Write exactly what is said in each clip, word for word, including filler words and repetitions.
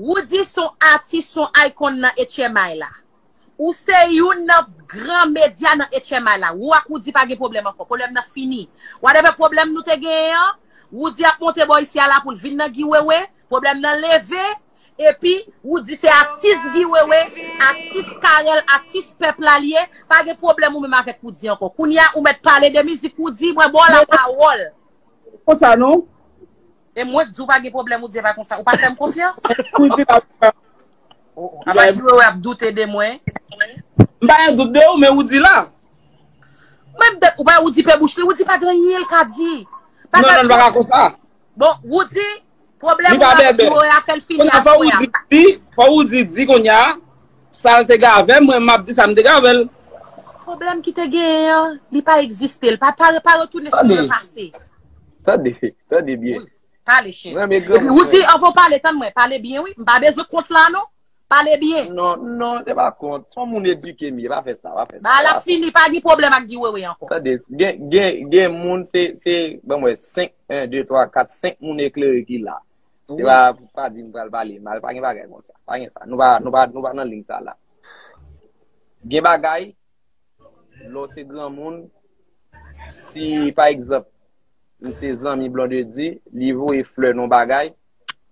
Roody se yon atis, se yon icon nan H M I la. Ou se youn nan gran medya nan H M I la. Ou ak Roody pa gen pwoblèm ankò. Pwoblèm nan fini. Whatever pwoblèm nou te genyen an, Roody ap monte bò isi a la pou l vin nan Guy Wewe. Pwoblèm nan leve. Epi, Roody se atis Guy Wewe, atis Carel, atis pèp la li ye. Pa gen pwoblèm ou menm avèk Roody ankò. Kounye a, ou mèt pale de mizik Roody, mwen ba w lapawòl. Konsa non. E mwen k di w pa gen pwoblèm, ou di e pa konsa. Ou pa fè m konfyans? Ou di pa. Oh, oh. Apa Guy Wewe ap doute de mwen? M pa gen dout de ou, men ou di la. Mwen m de, ou pa, ou di pe bouch li, ou di pa gen anyen l ka di. Pa Non, ka non, li pa ka konsa. Bon, ou di, pwoblèm Li pa ou avèk bèbè. Guy Wewe a fè l fini Kounye a, fò ou afè a. di, di, fò ou di, di kounye a, sa l te gen avè m, mwen, m ap di sa m te gen avè l. Pwoblèm ki te genyen an, li pa egziste. L pa, pa, pa retounen sou Tande. Le pase. Tande, tande byen. Pale, cheri. Mwen, men Epi, granmoun ou di, mwen. Anvan w pale, tann mwen, pale byen, wi. M pa bezwen kont la, non. Pale byen. Non, non, se pa kont. Se yon moun edike m ye, pa fè sa, pa fè sa. Ba la pa fè sa. Fini, pa gen pwoblèm ak Guy Wewe ankò. Tande, gen, gen, gen moun, se, se, ban mwen senk, en, de, twa, kat, senk moun eklere ki la. Se Wi. Pa, pa di m pral pale mal, pa gen bagay konsa. Pa gen sa. Nou pa, nou pa, nou pa nan liy sa la. Gen bagay, lè w se granmoun, si, pa egzanp, m se zanmi Blondedy, li voye flè nan bagay,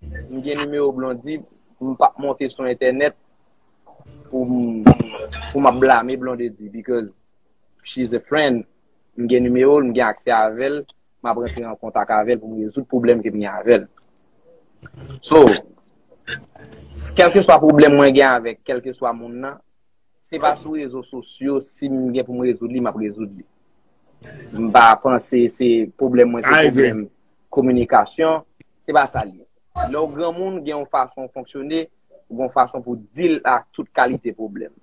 m gen nimewo Blondedy, m p ap monte sou entènèt pou m, pou m ap blame Blondedy, because she's a friend. M gen nimewo l, m gen aksè avè l, m ap rantre an kontak avè l pou m rezoud pwoblèm ke m gen avè l. So, kèlkeswa pwoblèm mwen gen avèk kèlkeswa moun nan, se pa sou rezo sosyo, si m gen pou m rezoud li, m ap rezoud li. M pa panse se pwoblèm mwen, se I agree. Pwoblèm kominikasyon, se pa sa l ye. Lè w granmoun, gen yon fason w fonksyone, ou gen yon fason pou w deal ak tout kalite pwoblèm.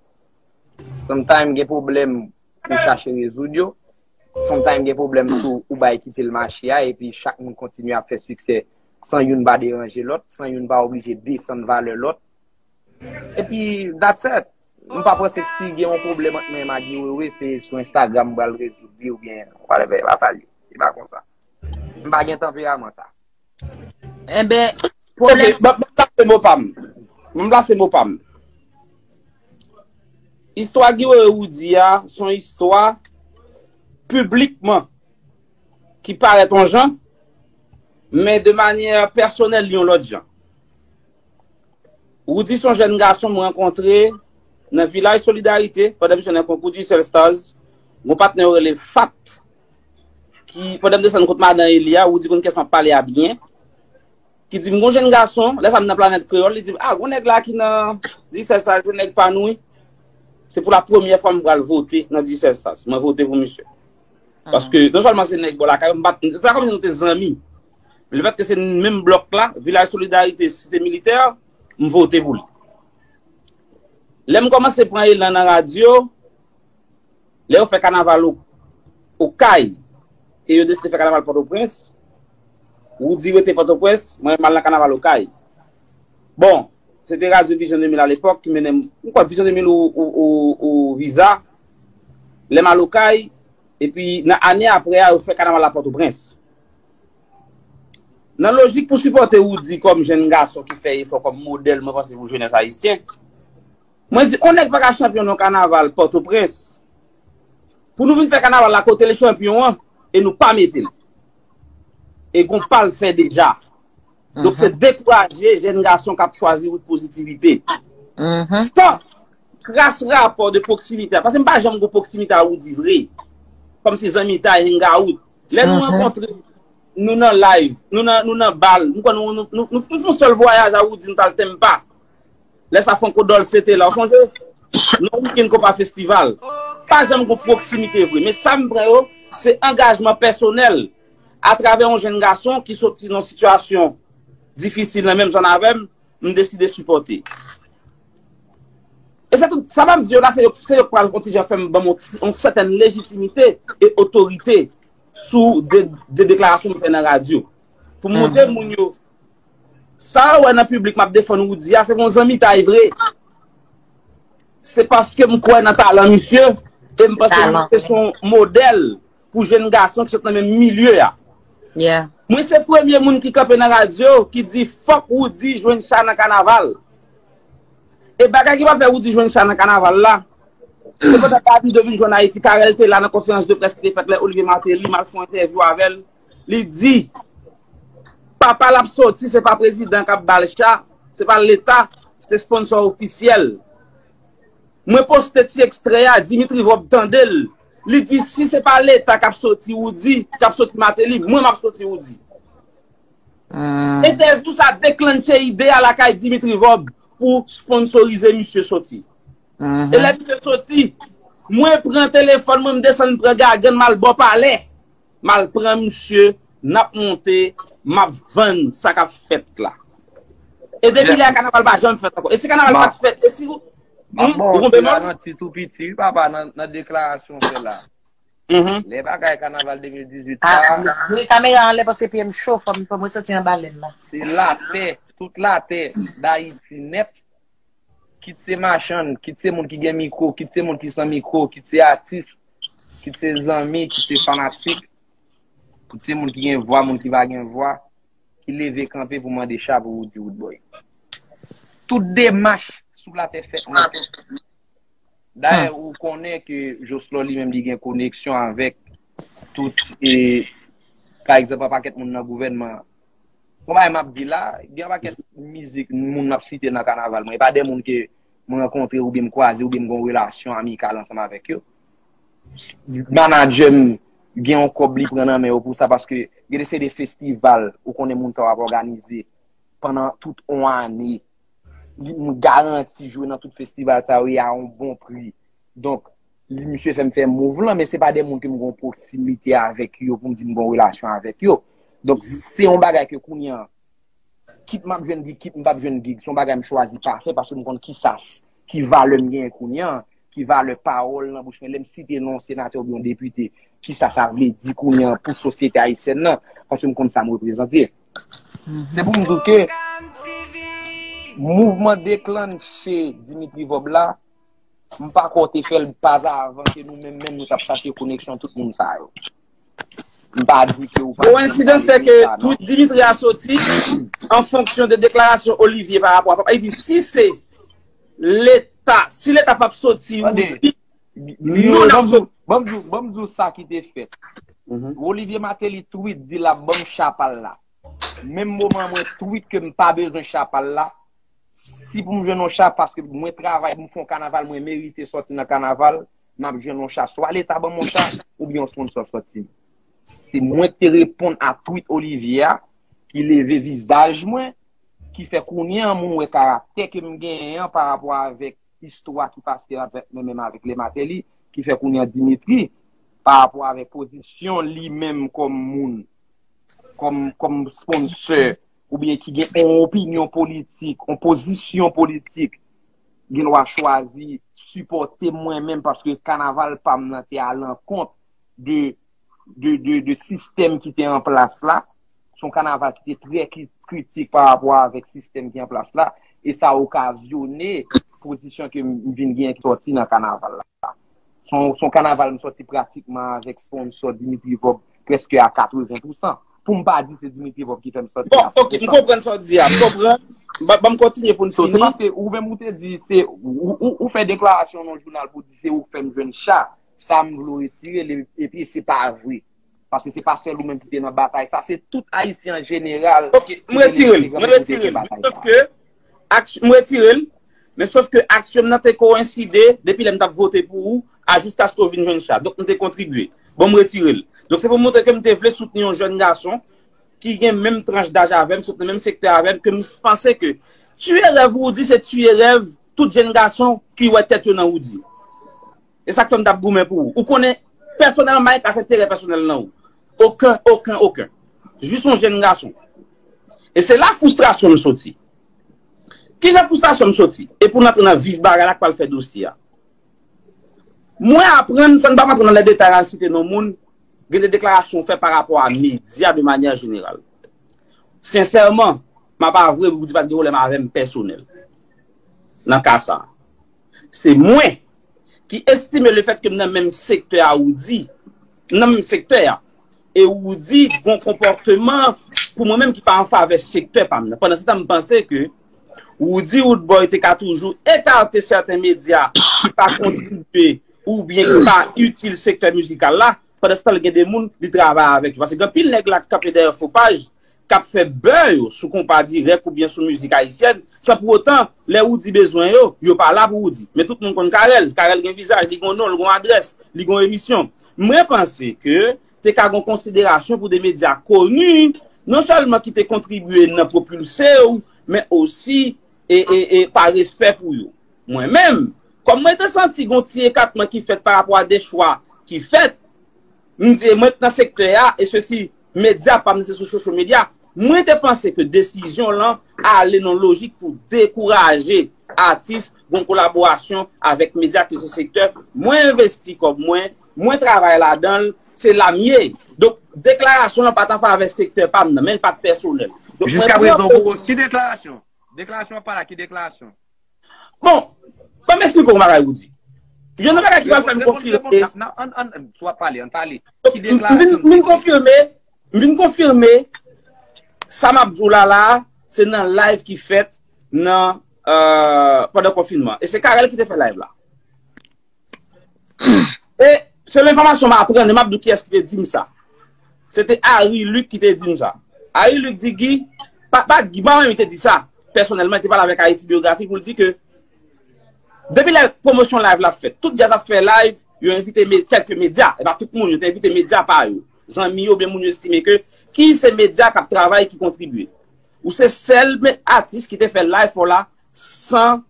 Sometimes gen pwoblèm ou chache rezoud yo, sometimes gen pwoblèm tou ou bay kite l mache a, epi chak moun kontinye ap fè siksè san youn pa deranje lòt, san youn pa oblije desann valè lòt. Epi, that's it. M pa panse si gen yon pwoblèm ant mwen ak Guy Wewe, se sou Instagram m pral rezoud li oubyen whatever, e pa sa l ye. E pa konsa. M pa gen tanperaman sa. Enben, Ok, pwoblèm. ban ban m plase mo pa m. Ban m plase mo pa m. Istwa Guy Wewe Roody a, se yon istwa piblikman ki parèt yon jan, men de manyè pèsonèl li yon lòt jan. Roody se yon jèn gason m rankontre nan Vilaj Solidarite pandan misye nan konkou Digicel Stars. Yon patnè yo rele Fat, ki pandan m desann kot madan Eli a, Roody konn kiyès m ap pale a byen, ki di m gon jèn gason, lè sa m nan Planèt Kreyòl, li di m, ah, gon nèg la ki nan Digicel Stars, se nèg pa nou wi. Se pou la premyè fwa m pral vote nan Digicel Stars. Mwen vote pou misye. Paske non sèlman se nèg bò lakay, m pa t, se pa kòmsi nou te zanmi. Men lefètke se menm blòk la, Vilaj Solidarite, Site Militè, m vote pou li. Lè m kòmanse pran elan nan radyo, lè yo fè kanaval O-, Okay, e yo deside fè kanaval Pòtoprens, Roody rete Pòtoprens, mwen m al nan kanaval Okay. Bon, se te Radyo Vision de mil alepòk ki mennen m, m kwè Vision de mil ou, ou, ou, ou Viza. Lè m al Okay, epi nan ane apre a, yo fè kanaval la Pòtoprens. Nan lojik pou sipòte Roody kòm jèn gason ki fè efò kòm modèl, mwen panse, pou jenès ayisyen, mwen di, on nèg pa ka chanpyon nan kanaval Pòtoprens, pou nou vin fè kanaval la kote l chanpyon an, e nou pa mete l. E gon pa l fè deja. Donk, se dekouraje jèn gason k ap chwazi wout pozitivite. San kras rapò de pwoksimite a. Paske m pa janm gon pwoksimite a Roody vre. Kòmsi zanmitay, hangout. Lè nou rankontre, nou nan live, nou nan, nou nan bal, nou, nou, nou, nou, nou fè yon sèl vwayaj a Roody, nou t al Tempa. Lè sa Franco Dolce te la, ou sonje? Nan wikenn Konpa Festival. Pa janm gon pwoksimite vre. Men sa m pran yo, se angajman pèsonèl atravè yon jèn gason ki soti nan sitiyasyon difisil nan menm zòn avè m, m deside sipòte. E se tout, sa m ap di yo la, se yo, se yo k pral yon ti jan fè m ban m yon ti, yon sètèn lejitimite e otorite sou de, de deklarasyon m fè nan radyo. Pou m montre moun yo, sa yo wè nan piblik m ap defann Roody a, se pa yon zanmitay vre. Se paske m kwè nan talan misye, e m panse Roody se yon modèl pou jèn gason ki sot nan menm milye a. Yeah. Mwen se premye moun ki kanpe nan radyo ki di fòk Roody jwenn cha nan kanaval. E bagay ki pral fè Roody jwenn cha nan kanaval la, se pandan Davido vin jwenn Ayiti, Carel te la nan konferans de près ki te fèt lè Olivier Martelly, m al fè yon entèvyou avè l. Li di, papa l ap soti, se pa prezidan k ap ba l cha, se pa Leta, se sponsò ofisyèl. Mwen poste ti ekstrè a, Dimitri Vorbe tande l. Li di, si se pa Leta k ap soti Roody, k ap soti Martelly, mwen m ap soti Roody. Entèvyou sa deklanche ide a lakay Dimitri Vorbe pou sponsorize misye soti. E lè misye soti, mwen pran telefòn mwen, m desann pran gagann, m al bò palè. M al pran misye, n ap monte, m ap vann sa k ap fèt la. E depi lè a, kanaval pa janm fèt ankò. E si kanaval pa t fèt, e si ou, hmm, ou konprann mwen? Ti tou piti, wi, papa, nan, nan deklarasyon w fè la. Lè bagay kanaval de mil dizuit sa, voye kamera anlè paske pye m cho, fò m, fò m resoti anba lèn la. Se latè, tout latè Dayiti nèt, kit se machann, kit se moun ki gen mikwo, kit se moun ki san mikwo, kit se atis, kit se zanmi, kit se fanatik, kit se moun ki gen vwa, moun ki pa gen vwa, ki leve kanpe pou mande cha pou Roody Roodboy. Tout demach sou latè fèt nèt. Dayè, ou konnen ke Jocelyn li menm li gen koneksyon avèk tout, e, pa egzanp, yon pakèt moun nan gouvènman. Bon, bagay m ap di la, gen yon pakèt mizik moun m ap site nan kanaval mwen. E pa de moun ke mwen rankontre oubyen m kwaze oubyen m gen yon relasyon amikal ansanm avèk yo. Manadjè m gen yon kòb li pran nan men yo pou sa, paske gen de se de festival, ou konnen moun sa yo ap òganize pandan tout yon ane. M garanti jwe nan tout festival sa yo e a yon bon pri. Donk, li, misye fè m fè move lan, men se pa de moun ke m gen yon pwoksimite avèk yo pou m di m gen yon relasyon avèk yo. Donk, se yon bagay ke kounye an, kit m ap jwenn gig, kit m p ap jwenn gig, se yon bagay m chwazi pa fè paske m konn ki sa, ki valè m genyen kounye an, ki valè pawòl nan bouch mwen. Lè m site non yon senatè oubyen yon depite, ki sa sa vle di kounye an pou sosyete ayisyèn nan, paske m konn sa m reprezante. Se pou m di w ke mouvman deklanche Dimitri Vorbe la, m pa kwè w te fè l pazavan ke nou menm menm nou t ap chache koneksyon tout moun sa yo. M pa di ke ou pa. Kowensidans se ke tweet Dimitri a soti an fonksyon de deklarasyon Olivier pa rapò a papa. Li di si se Leta, si Leta p ap soti, ou di nou n ap soti. Ban m di w, ban m di w sa ki te fèt. Olivier Martelly tweet di l ap ban m cha pa l la. Menm moman mwen tweet ke m pa bezwen cha pa l la, si pou m jwenn yon cha, paske mwen travay, m fè yon kanaval, mwen merite sòti nan kanaval, m ap jwenn yon cha. Swa Leta ban m yon cha, oubyen yon sponsò sòti. Se mwen ki te reponn a tweet Olivier a, ki leve vizaj mwen, ki fè kounye an moun wè karaktè ke m genyen an pa rapò avèk istwa ki pase avèk mwen menm avèk Lè Matèli, ki fè kounye an Dimitri, pa rapò avèk pozisyon li menm kòm moun, kòm, kòm sponsè, oubyen ki gen yon opinyon politik, yon pozisyon politik, gen dwa chwazi sipòte mwen menm paske kanaval pa m nan te alankont de, de, de, de sistèm ki te an plas la. Se yon kanaval ki te trè ki-, kritik pa rapò avèk sistèm ki an plas la. E sa okazyone pozisyon ke m vin genyen ki sòti nan kanaval la. Se yon, se yon kanaval m sòti pratikman avèk sponsò Dimitri Vorbe prèske a katreven pousan. Pou m pa di se Dimitri Vorbe ki fè m sòti a san pousan. Bon, ok, m konprann sa w di a. M konprann. Ban, ban m kontinye pou n fini. So, se paske ou menm ou te di, se, ou, ou, ou fè deklarasyon nan jounal pou di se ou k fè m jwenn cha. Sa m vle w retire l, epi se pa vre. Paske se pa sèl ou menm ki te nan batay sa, se tout Ayisyen an jeneral ki te leve kanpe pou te fè batay sa. Ok, mwen retire l, mwen retire l. Men sòf ke, aksyon, mwen retire l, men sòf ke aksyon m nan te kowenside depi lè m t ap vote pou ou, a jiskaske w vin jwenn cha. Donk, m te kontribye. Bon, m retire l. Donk, se pou montre ke m te vle soutni yon jèn gason ki gen menm tranch daj avè m, sot nan menm sektè avè m, ke m panse ke tiye rèv ou di se tiye rèv tout jèn gason ki wè tèt yo nan Roody. E sa k fè m t ap goumen pou ou. Ou konnen, pèsonèlman, m pa gen klas enterè pèsonèl nan ou. Okenn, okenn, okenn. Jis yon jèn gason. E se la fwistrasyon m soti. Kijan fwistrasyon m soti? E pou n antre nan vif bagay la k pral fè dosye a. Mwen aprann, san n p ap antre nan lè detay al site non moun, gen de deklarasyon w fè pa rapò a medya de manyè jeneral. Sensèman, m ap avwe pou di pa t gen pwoblèm avè m pèsonèl. Nan ka sa a, se mwen ki estime lefètke m nan menm sektè a Roody, m nan menm sektè a, E Roody gen yon konpòteman, pou mwen menm, ki pa an favè sektè pa m nan. Pandan se tan, m panse ke Roody Roodboy te ka toujou ekate sèten medya ki pa kontribye oubyen ki pa itil sektè mizikal la, pandan se tan, gen de moun li travay avèk yo. Paske gen anpil nèg la k kanpe dèyè fo paj, k ap fè bè yo sou konpa dirèk oubyen sou mizik ayisyèn, san pou otan, lè Roody bezwen yo, yo pa la pou Roody. Men tout moun konn Carel. Carel gen vizaj, li gen non, li gen adrès, li gen emisyon. Mwen panse ke te ka gen konsiderasyon pou de medya koni, non sèlman ki te kontribye nan pwopilse w, men osi e, e, e pa respè pou yo. Mwen menm, kòm mwen te santi gon ti ekatman ki fèt pa rapò a de chwa ki fèt, m di mwen t nan sektè a, e sesi, medya pa m se sou social media, mwen te panse ke desizyon lan ale nan lojik pou dekouraje atis, gon kolaborasyon avèk medya ki se sektè, mwen envesti kòb mwen, mwen travay ladan l, se la m ye. Donk, deklarasyon lan pa t an favè sektè pa m nan, men l pa t pèsonèl. Donk, mwen Jiska pran prezan, ou poz- ki deklarasyon? Deklarasyon pa la, ki deklarasyon? Bon, ban m eksplike w yon bagay, Roody. Gen yon bagay ki pral fè m konfime. N ap, n ap, ann, ann, ann, si w ap pale, ann pale. Ki deklarasyon? M vin, m vin konfime, m vin konfime sa m ap di w la la, se nan live ki fèt nan, euh, pandan konfinman. E se Carel ki te fè live la. E selon enfòmasyon m aprann, e m ap di w kiyès ki te di m sa. Se te Harry Luc ki te di m sa. Harry Luc di Guy, pa, pa Guy, pa mwen li te di sa. Pèsonèlman, li te pale avèk Haiti Biographie pou l di ke depi lè pwomosyon live la fèt, tout djaz ap fè live, yo envite me, kèlke medya. E pa tout moun, yo te envite medya pa yo. Zanmi yo, oubyen moun yo estime ke ki se medya k ap travay, ki kontribye. Ou se sèl me, atis ki te fè live ou la san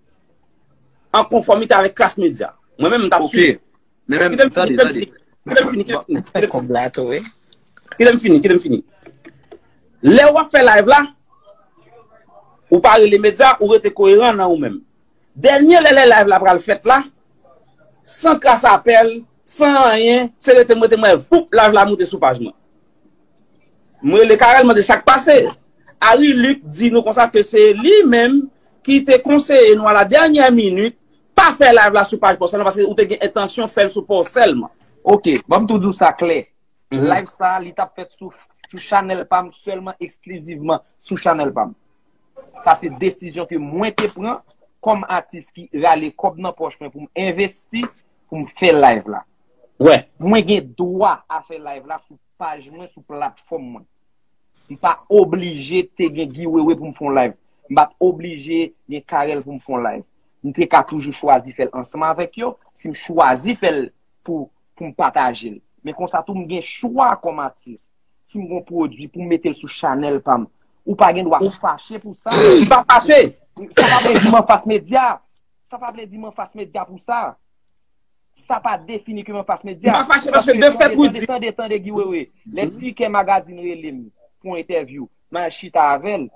an konfòmite avèk klas medya. Mwen menm, m t ap swiv. Men menm, tande, tande. Kite m fini, kite m fini, kite m fini, kite m fini. Fè kòb la tou, wi. Kite m fini, kite m fini. Lè w ap fè live la, ou pa rele medya, ou rete koeran nan ou menm. Dènye lè, lè live la pral fèt la, san kras apèl, san anyen, se rete m rete m wè, poup, live la moute sou paj mwen. M rele Carel, mande sa k pase. Harry Luc di nou konsa ke se li menm ki te konseye nou a la dènyè minit pa fè live la sou paj pa w sèlman, paske ou te gen entansyon fè l sou pa w sèlman. Ok, ban m tou di w sa klè. Live sa, li t ap fèt sou, sou chanèl pa m sèlman, eksklizivman sou chanèl pa m. Sa se desizyon ke mwen te pran kòm atis ki rale kòb nan pòch mwen pou m envesti, pou m fè live la. Wè. Mwen gen dwa a fè live la sou paj mwen, sou platfòm mwen. M pa oblije te gen Guy Wewe pou m fè yon live. M pa t oblije gen Carel pou m fè yon live. M te ka toujou chwazi fè l ansanm avèk yo, si m chwazi fè l pou, pou m pataje l. Men konsa tou, m gen chwa kòm atis. Si m gen yon pwodui pou m mete l sou chanèl pa m, ou pa gen dwa fache pou sa. M pa fache. Sa pa vle di m anfas medya. Sa pa vle di m anfas medya pou sa. Sa pa defini ke m anfas medya. M pa fache paske de fèt ou di. Tande, tande, tande, Guy Wewe. Lè Tikè Magazine rele m pou yon entèvyou, m al chita avè l.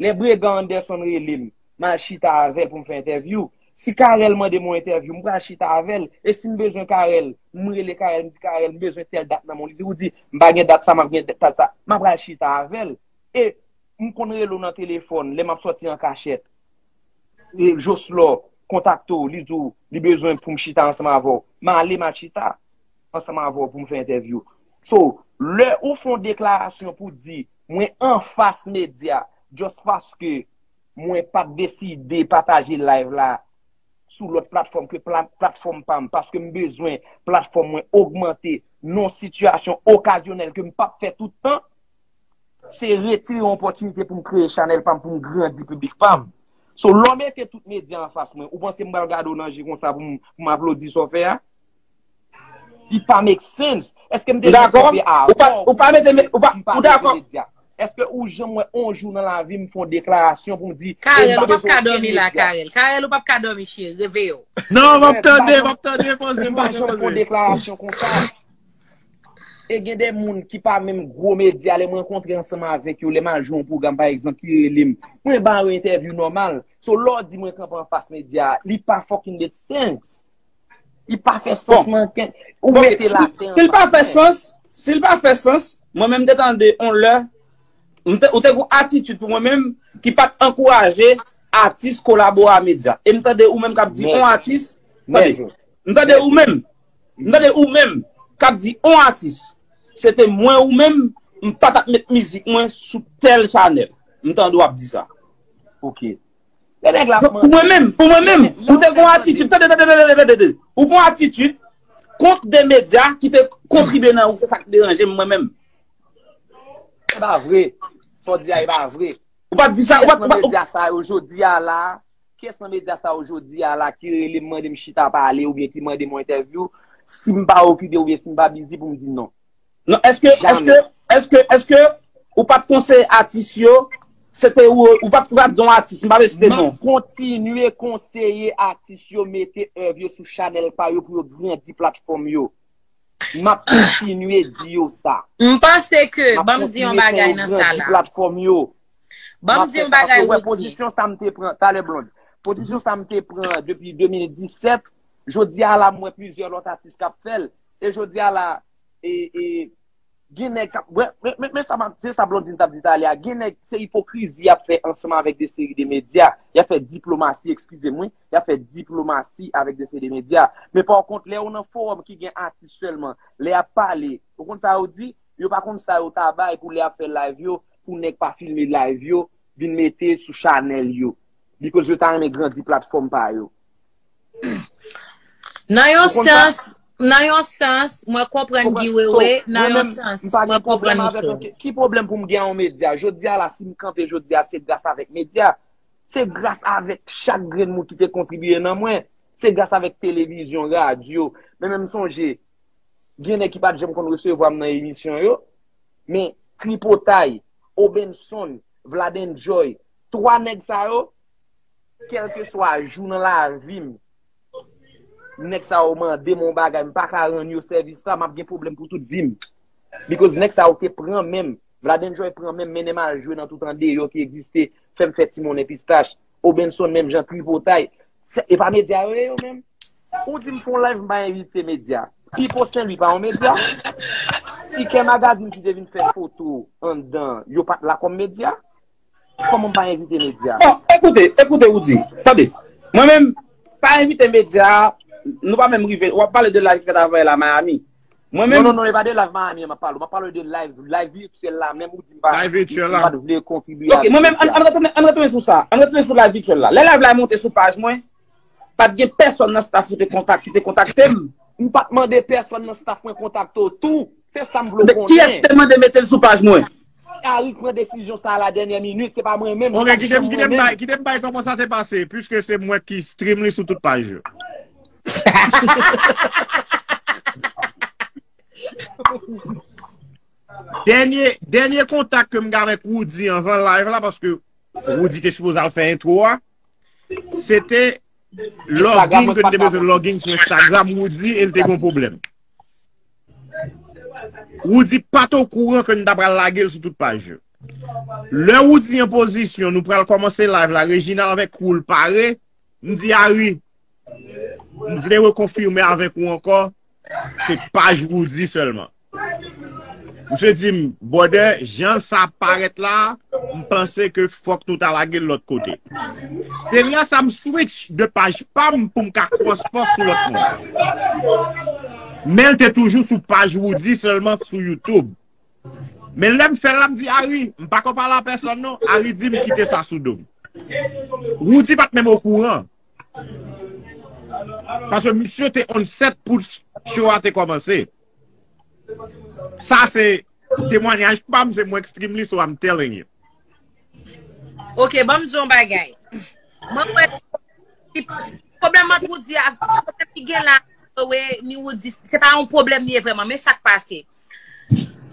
Lè Bregan Anderson rele m, m al chita avè l pou m fè entèvyou. Si Carel mande m yon entèvyou, m pral chita avè l. E si m bezwen Carel, m rele Carel, m di, Carel, m bezwen tèl dat nan men w. Li di, Roody, m pa gen dat sa, m ap gen dat sa. M ap pral chita avè l. E m konn rele w nan telefòn lè m ap sòti an kachèt. E Joslò kontakte w, li di w li bezwen pou m chita ansanm avè w. M ale, m al chita ansanm avè w pou m fè entèvyou. So, lè ou fè yon deklarasyon pou di mwen anfas medya, just paske mwen pa t deside pataje live la sou lòt platfòm ke pla-, platfòm pa m, paske m bezwen platfòm mwen ogmante nan yon sitiyasyon okazyonèl ke m p ap fè tout tan, se retire yon opòtinite pou m kreye chanèl pa m, pou m grandi piblik pa m. So, lè w mete tout medya anfas mwen, ou panse m pral gade w nan je konsa pou m, pou m aplodi sa w fè a? Li pa make sense. Èske m te Dakò. Ou pa, ou pa mete, ou pa, m pa ou dakò. Medya? Èske ou janm wè on jou nan lavi m fè yon deklarasyon pou m di Carel, ou p ap ka dòmi la, Carel. Carel, ou p ap ka dòmi, cheri. Reveye w. Non, m ap tande, m ap tande, poze, m pa janm fè yon deklarasyon konsa. E gen de moun ki pa menm gwo medya, lè m rankontre ansanm avèk yo, lè m al jwe yon pwogram, pa egzanp, ki rele m, mwen ba yo entèvyou nòmal. So, lè w di mwen kanpe anfas medya, li pa fucking make sense. Li pa fè sans, man. Ou mete l atè. Si l pa fè sans, si l pa fè sans, mwen menm te tande on lè, m te, ou te gen yon atitid pou mwen menm ki pa t ankouraje atis kolabore a medya. E m tande ou menm k ap di on atis, tande, m tande ou menm, m tande ou menm k ap di on atis, se te mwen ou menm, m pa t ap met mizik mwen sou tèl chanèl. M tande w ap di sa. Ok. Lè nèg la ap mande. Pou mwen menm, pou mwen menm, ou te gon atitid, tande, tande, tande, tande, ou gon atitid kont de medya ki te kontribye nan ou, se sa k deranje m mwen menm. E pa vre. Sa w di a, e pa vre. Ou pa t di sa, ou pa t. Kiyès nan medya sa yo jodi a la? Kiyès nan medya sa yo jodi a la ki rele m mande m chita pale oubyen ki mande m yon entèvyou? Si m pa okipe oubyen si m pa bizi pou m di non. Non, èske, èske, èske, èske ou pa t konseye atis yo? Se te ou, ou pa t, ou pa t don atis, m pa vle site non. M ap kontinye konseye atis yo mete èv yo sou chanèl pa yo pou yo grandi platfòm yo. M ap kontinye di yo sa. M panse ke, ban m di yon bagay nan sa la. Platfòm yo. Ban m di yon bagay, Roody. Pozisyon sa m te pran, talè Blonde. Pozisyon sa m te pran depi de mil disèt, jodi a la m wè plizyè lòt atis k ap fè l. E jodi a la, e, e, gen nèg k ap, men, men, men sa, se sa Blondine t ap di talè a, gen nèg se ipokrizi y ap fè ansanm avèk de seri de medya, y ap fè diplomasi, eskize m wi, y ap fè diplomasi avèk de seri de medya. Men pa kont, lè w nan fowòm ki gen atis sèlman, lè y ap pale, ou konn sa yo di? Yo pa konn sa yo ta bay pou lè y ap fè live yo, pou nèg pa filme live yo, vin mete sou chanèl yo. Because yo ta renmen grandi platfòm pa yo. Nan yon sans, nan yon sans, mwen konprann Guy Wewe, nan yon sans, mwen konprann li tou. Ki pwoblèm pou m gen yon medya? Jodi a la, si m kanpe jodi a, se gras avèk medya. Se gras avèk chak grenn moun ki te kontribiye nan mwen. Se gras avèk televizyon, radyo. Men menm sonje, gen nèg ki pa t janm konn resevwa m nan emisyon yo. Men Tripotay, Obenson, Vladenjoy, twa nèg sa yo, kèlkeswa jou nan lavi m, nèg sa yo mande m yon bagay, m pa ka rann yo sèvis la, m ap gen pwoblèm pou tout vi m. Because nèg sa yo te pran men m. Vladenjoy pran men m, mennen m al jwe nan tout andeyò ki egziste, fè m fè ti monnen pistach. Obenson menm jan, Tripotay. E pa medya yo ye yo menm? Ou di m fè yon live m pa envite medya. Pipo Senlwi pa yon medya? Ti Kè Magazine ki te vin fè foto anndan, yo pa t la kòm medya? Kòman m pa envite medya? Bon, ekoute, ekoute Roody. Tande. Mwen menm, pa envite medya, nou pa menm rive. W ap pale de live ki fèt avè la Miami. Mwen menm. Non, non, non, e pa de live Miami an m ap pale. M ap pale de live, live vityèl la menm ou di m pa. Live vityèl la. M pa t vle kontribiye avèk. Ok, mwen menm, ann retounen sou sa. Ann retounen sou live vityèl la. Lè live la monte sou paj mwen, pa t gen pèsonn nan staff ou te kontak, ki te kontakte m. M pa t mande pèsonn nan staff mwen kontakte w tou. Se sa m vle w konnen. Kiyès te mande mete l sou paj mwen? Ari k pran desizyon sa a la dènyè minit, se pa mwen menm. Ok, kite m, kite m bay, kite m bay kòman sa te pase, piske se mwen ki stream li sou tout paj yo. Dènye, dènye kontak ke m gen avèk Roody anvan live la, paske Roody te sipoze al fè entwo a, se te login ke n te bezwen login sou Instagram Roody e l te gen yon pwoblèm. Roody pa t okouran ke n ta pral lage l sou tout paj yo. Lè Roody an pozisyon, nou pral kòmanse live la, Reginald avèk Cool pare, m di Ari, m vle rekonfime avèk ou ankò, se paj Roody sèlman. Misye di m, brother, jan sa ap parèt la, m panse ke fòk nou ta lage l lòt kote. Se lè sa m switch de paj pa m pou m ka cross post sou lòt moun. Men l te toujou sou paj Roody sèlman sou YouTube. Men lè m fè l la, m di Ari, m pa ko pale a pèsonn non, Ari di m kite sa sou do m. Roody pa t menm okouran. Paske misye te on set pou show a te kòmanse. Sa se temwanyaj pa m, se mwen ki stream li, so I'm telling you. Ok, ban m di yon bagay. Mwen kwè si pwoblèm ant Roody a, pwoblèm ki gen la, we, ni Roody, se pa yon pwoblèm li ye vrèman, men sa k pase.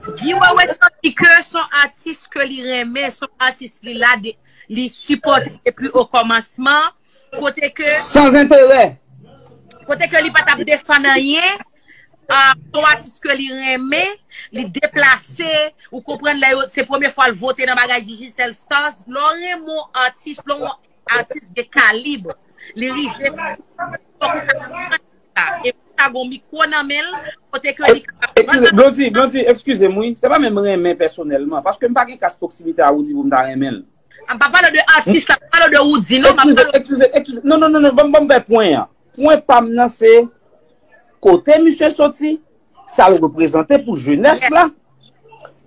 Guy Wewe santi ke se yon atis ke li renmen, se yon atis li la, li sipòte depi o kòmansman, kote ke. San enterè. Kote ke li pa t ap defann anyen, se yon atis ke li renmen, li deplase, ou konprann lè yo, se premye fwa l vote nan bagay Digicel Stars, lè w renmen yon atis, lè yon atis de kalib, li rive, fòk ou ta konprann sa. E pou sa gon mikwo nan men l, kote ke li kapab. Eskize, Blondy, Blondy, eskize m wi. Se pa menm renmen pèsonèlman, paske m pa gen kas pwoksimite a Roody pou m ta renmen l. M pa pale de atis la, m pale de Roody, non, m ap pale. Eskize, eskize, eskize. Non, non, non, non, ban m, ban m bay pwen an. Pwen pa m nan se kote misye soti, sa l reprezante pou jenès la.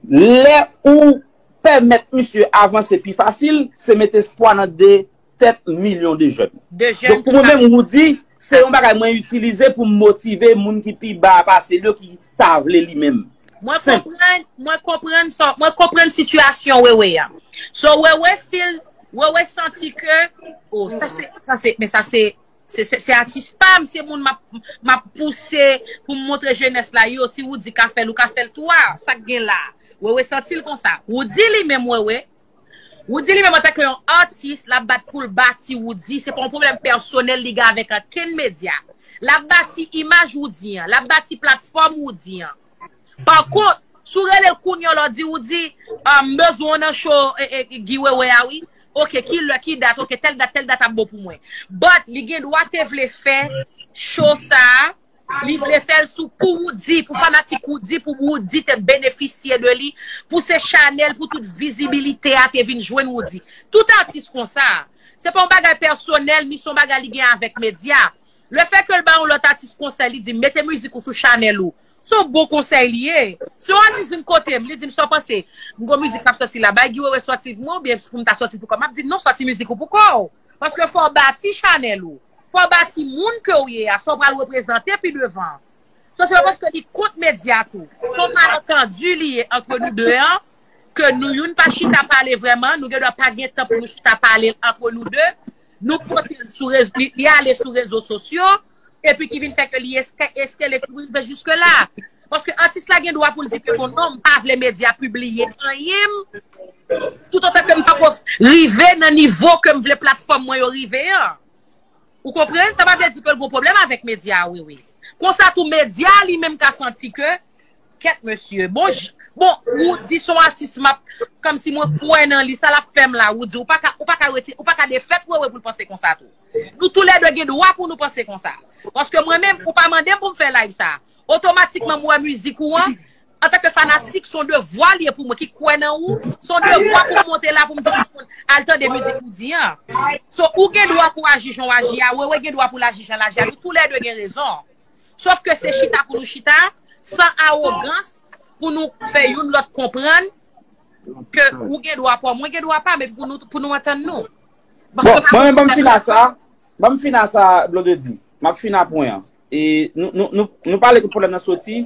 Lè ou pèmèt misye avanse pi fasil, se met espwa nan de tèt milyon de jèn. De jèn. Donk pou mwen menm, Roody, se yon bagay mwen itilize pou m motive moun ki pi ba pase l yo ki ta vle li menm. Mwen konprann, mwen konprann sa, mwen konprann sitiyasyon Wewe a. So Wewe feel, Wewe santi ke, oh, sa se, sa se, men sa se, se, se, se atis pa m, se moun m ap, m ap pouse pou m montre jenès la, yo, si Roody ka fè l, ou ka fè l tou a, sa k gen la. Wewe santi l konsa. Roody li menm, Wewe, Roody li menm antanke yon atis, l ap bat pou l bati Roody, se pa yon pwoblèm pèsonèl li gen avèk ankenn medya. L ap bati imaj Roody an, l ap bati platfòm Roody an. Pa kont, si w rele l kounye a, w di Roody, ah, m bezwen w nan show, e, e, Guy Wewe a, wi. Ok, ki lè, ki dat? Ok, tèl dat, tèl dat ap bon pou mwen. But li gen dwa te vle fè show sa a, li vle fè l sou pou Roody, pou fanatik Roody, pou Roody te benefisye de li, pou se chanèl, pou tout vizibilite a te vin jwenn Roody. Tout atis konsa. Se pa yon bagay pèsonèl, ni se yon bagay li gen avèk medya. Lefètke l ba yon lòt atis konsèy, li di, "Mete mizik ou sou chanèl ou." Se yon bon konsèy li ye. Si yon atis vin kote m, li di m, "Sa w panse? M gon mizik k ap sòti la, bay Guy Wewe sòti pou mwen oubyen pou m ta sòti pou kò m?" M ap di, "Non, sòti mizik ou pou kò w." Paske fò w bati chanèl ou. Fò w bati moun ke w ye a, sa w pral reprezante pi devan. So, se pa paske li kont medya tou. Se yon malantandi li ye antre nou de an, ke nou youn pa chita pale vrèman, nou gen dwa pa gen tan pou nou chita pale l antre nou de. Nou pote l sou rezo, li, li ale sou rezo sosyo, epi ki vin fè ke li eske, eske li rive jiske la. Paske atis la gen dwa pou l di ke bon non, m pa vle medya pibliye anyen m, toutotan ke m pa ko rive nan nivo ke m vle platfòm mwen yo rive an. Ou konprann? Sa pa vle di ke l gon pwoblèm avèk medya a, Wewe. Konsa tou, medya a li menm ka santi ke, kèt mesye, bon, j- bon, Roody se yon atis m ap, kòmsi mwen kwè nan li, sa l ap fè m la, Roody, ou pa ka, ou pa ka reti-, ou pa ka defèt Wewe pou l panse konsa tou. Nou toulède gen dwa pou nou panse konsa. Paske mwen menm, ou pa mande m pou m fè live sa. Otomatikman, m wè mizik ou an, antanke fanatik, se yon devwa li ye pou mwen ki kwè nan ou. Se yon devwa pou m monte la pou m di tout moun, "Al tande mizik Roody an." So, ou gen dwa pou aji jan w aji a, Wewe gen dwa pou l aji jan l aji a. Nou toulède gen rezon. Sòf ke se chita pou nou chita, san awogans, pou nou fè youn lòt konprann ke ou gen dwa pa w, mwen gen dwa pa m, epi pou nou, pou nou antann nou. Bon, mwen menm, ban m fin a sa, ban m fin a sa, Blondedy. M ap fin a pwen an. E nou, nou, nou, nou pale kote pwoblèm nan soti,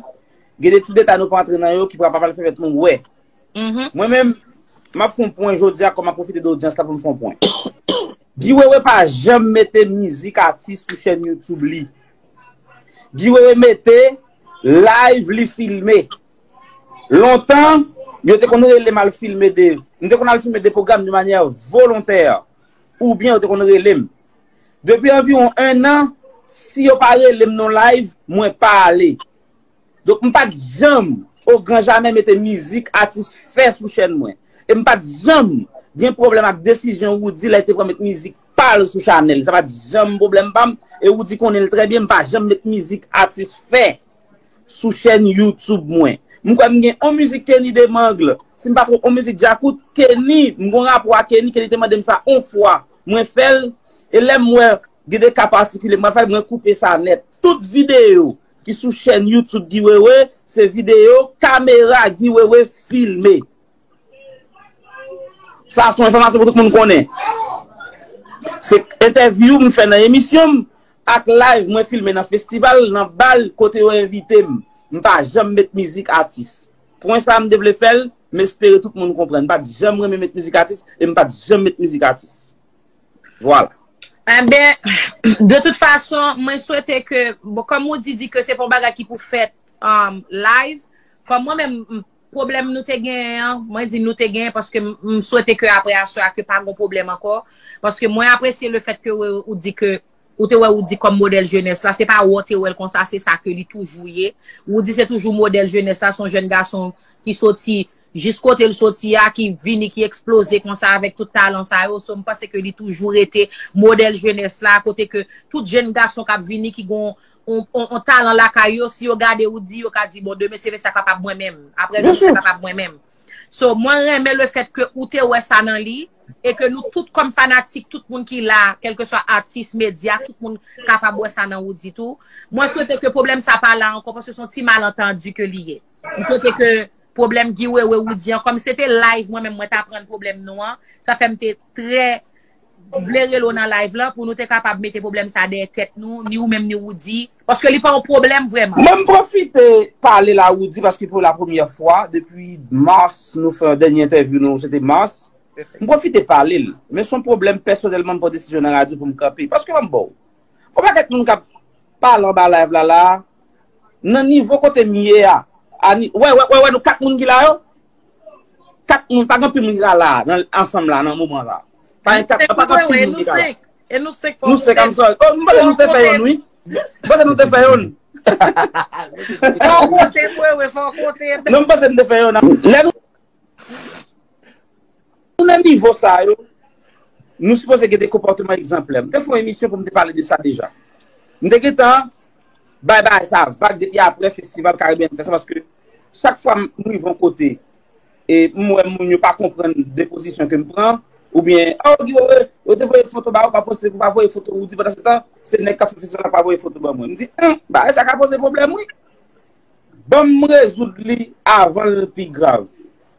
gen de ti detay nou pa antre nan yo ki pral pa pral fè fèt nou wè. Mwen menm, m ap fè yon pwen jodi a, kòm m ap pwofite de odyans la pou m fè yon pwen. Guy Wewe pa janm mete mizik atis sou chèn YouTube li. Guy Wewe mete live li filme. Lontan, yo te konn rele m al filme de, m te konn al filme de pwogram de manyè volontè, oubyen yo te konn rele m. Depi anviwon en an, si yo pa rele m nan live, mwen pa ale. Donk, m pa t janm, o gran jamè, mete mizik atis fè sou chèn mwen. E m pa t janm gen pwoblèm ak desizyon Roody lè l te pran met mizik pa l sou chanèl. Sa pa t janm pwoblèm pa m. E Roody konnen l trè byen, m pa janm met mizik atis fè sou chèn YouTube mwen. M kwè m gen yon mizik Kenny Demangle. Si m pa twonpe, yon mizik Djakout, Kenny, m gon rapò ak Kenny, Kenny te mande m sa yon fwa. Mwen fè l, e lè m wè gen de ka patikilye, mwen fè l, mwen koupe sa nèt. Tout videyo ki sou chèn YouTube Guy Wewe, se videyo kamera Guy Wewe filme. Sa se yon enfòmasyon pou tout moun konnen. Se entèvyou m fè nan emisyon m ak live mwen filme nan festival, nan bal, kote yo envite m. M pa janm met mizik atis. Pwen sa m te vle fè l, m espere tout moun konprann. M pa t janm renmen met mizik atis e m pa t janm met mizik atis. Vwala. Enben, de tout fason, mwen swete ke, bon, kòm ou di, di ke se pa yon bagay ki pou fèt um, live, kòm mwen menm, m- pwoblèm nou te genyen an, mwen di nou te genyen paske m, m swete ke apre aswè a ke pa gon pwoblèm ankò. Paske mwen apresye le fèt ke ou, ou di ke ou te wè Roody kòm modèl jenès la, se pa wè w te wè l konsa, se sa ke li toujou ye. Roody se toujou modèl jenès la, se yon jèn gason ki soti jis kote l soti a, ki vini, ki eksploze konsa avèk tout talan sa yo. So, m panse ke li toujou rete modèl jenès la, kote ke tout jèn gason k ap vini, ki gon on, on, on talan lakay yo, si yo gade Roody, yo ka di, "Bon, demen se sa kapab mwen menm. Apre demen se sa kapab mwen menm." So, mwen renmen le fèt ke ou te wè sa nan li, e ke nou tout kòm fanatik, tout moun ki la, kèlkeswa atis, medya, tout moun kapab wè sa nan Roody tou. Mwen swete ke pwoblèm sa pa la ankò, paske se yon ti malantandi ke li ye. M swete ke pwoblèm Guy Wewe Roody an, kòm se te live mwen menm mwen t aprann pwoblèm nou an, sa fè m te trè vle rele w nan live lan pou nou te kapab mete pwoblèm sa dèyè tèt nou, ni ou menm ni Roody, paske li pa yon pwoblèm vrèman. Mwen m pwofite pale la Roody paske pou la premyè fwa depi mas nou fè dènye entèvyou nou se te mas. M pwofite pale l. Men se yon pwoblèm pèsonèlman m pran desizyon nan radyo pou m kanpe. Paske ban m ba w. Gon pakèt moun k ap pale anba live la la, nan nivo kote m ye a, a ni, wè, wè, wè, wè, nou kat moun ki la yo. Kat moun, pa gen anpil moun ki ka la, nan, ansanm la, nan moman la. Pa gen kat, pa gen anpil moun ki ka la. E nou senk, e nou senk, fò nou senk, I'm sorry. Oh, m panse nou te fè youn, wi. M panse nou te fè youn. Fò konte, wi, wi, fò konte. Non, m panse nou te fè youn. Lè nou Nou nan nivo sa yo, nou sipoze gen de konpòteman egzanplè. M te fè yon emisyon pou m te pale de sa deja. M te gentan bay bagay sa vag depi apre festival Caribbean Fest la, paske chak fwa m rive yon kote, e m wè moun yo pa konprann de pozisyon ke m pran, oubyen, oh, Guy, yo te voye foto ba ou, pa poste, ou pa voye foto Roody, pandan se tan, se nèg k ap fè festival la pa voye foto ban mwen. M di, hmm, bagay sa ka poze pwoblèm, wi. Ban m rezoud li avan l pi grav.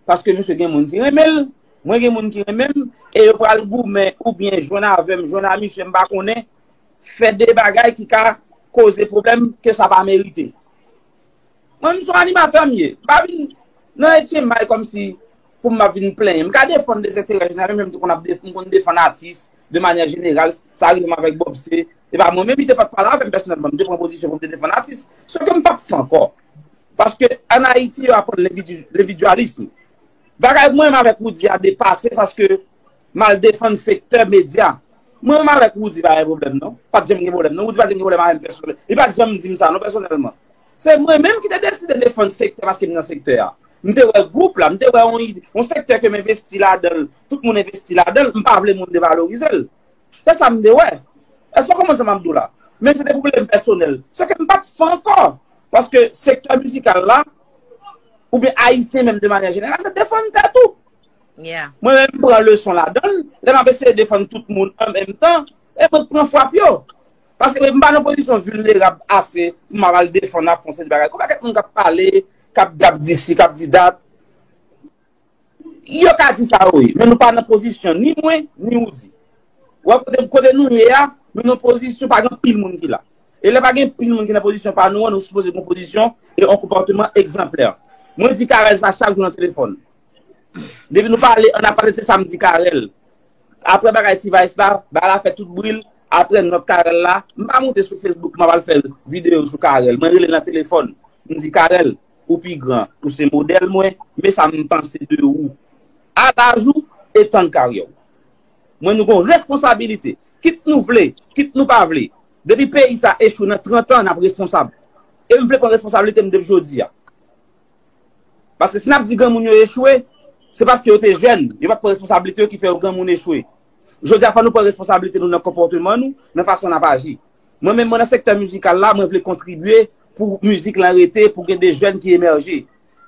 Paske misye gen moun ki renmen l, mwen gen moun ki renmen m, e yo pral goumen oubyen jwenn avè m, jwenn a misye m pa konnen, fè de bagay ki ka koze pwoblèm ke sa pa merite. Mwen, m se yon animatè m ye. M pa vin nan etye may kòmsi pou m ap vin plenyen. M ka defann de enterè jeneral, menm jan m te konn ap def-, m konn defann atis de manyè jeneral, sa rive m avèk Bob C. E pa mwen menm, li te pa t pale avè m pèsonèlman, m te pran pozisyon pou m te defann atis. Se ke m p ap fè ankò. Paske ann Ayiti, yo aprann lenvidi-, lenvidyalis. Bagay mwen menm avèk Roody a depase paske m al defann sektè medya. Mwen menm avèk Roody pa gen pwoblèm non. Pa t janm gen pwoblèm non. Roody pa t janm gen pwoblèm avè m pèsonèl. Li pa t janm di m sa non pèsonèlman. Se mwen menm ki te deside defann sektè paske m nan sektè a. M te wè gwoup la, m te wè yon ide, yon sektè ke m envesti ladan l, tout moun envesti ladan l, m pa vle moun devalorize l. Se sa m te wè. Èske w konprann sa m ap di w la? Men se te pwoblèm pèsonèl. Se ke m pa t fè ankò. Paske sektè mizikal la, oubyen ayisyen menm de manyè jeneral, se defann tèt ou. Mwen menm, m pran leson ladan l. Lè m ap eseye defann tout moun an menm tan, e mwen k pran frap yo. Paske m pa nan pozisyon vilnerab ase pou m ap al defann ap fè yon seri de bagay. Gon pakèt moun k ap pale, k ap, k ap di si, k ap di dat. Yo ka di sa wi, men nou pa nan pozisyon ni mwen, ni Roody. Wè kote, kote nou ye a, nou nan pozisyon pa gen anpil moun ki la. E lè pa gen anpil moun ki nan pozisyon pa nou an, nou sipoze gen yon pozisyon e yon konpòteman egzanplè. Mwen di Carel sa chak jou nan telefòn. Depi nou pale, ann ap pale, se sa m di Carel. Apre bagay T-Vice la, bagay la fè tout bri l. Apre nòt Carel la, m pa moute sou Facebook, m ap al fè videyo sou Carel. Mwen rele l nan telefòn. M di, Carel, ou pi gran, ou se modèl mwen, men sa m panse de ou. A laj ou e tan karyè w. Mwen, nou gon responsabilite. Kit nou vle, kit nou pa vle. Depi peyi sa echwe nan trant an, n ap responsab. E m vle pran responsablite m depi jodi a. Paske si n ap di granmoun yo echwe, se paske yo te jèn, yo pa t pran responsablite yo ki fè yo granmoun echwe. Jodi a, fò nou pran responsablite nou nan konpòteman nou, nan fason n ap aji. Mwen menm, mwen nan sektè mizikal la, mwen vle kontribye pou mizik lan rete, pou gen de jèn ki emèje.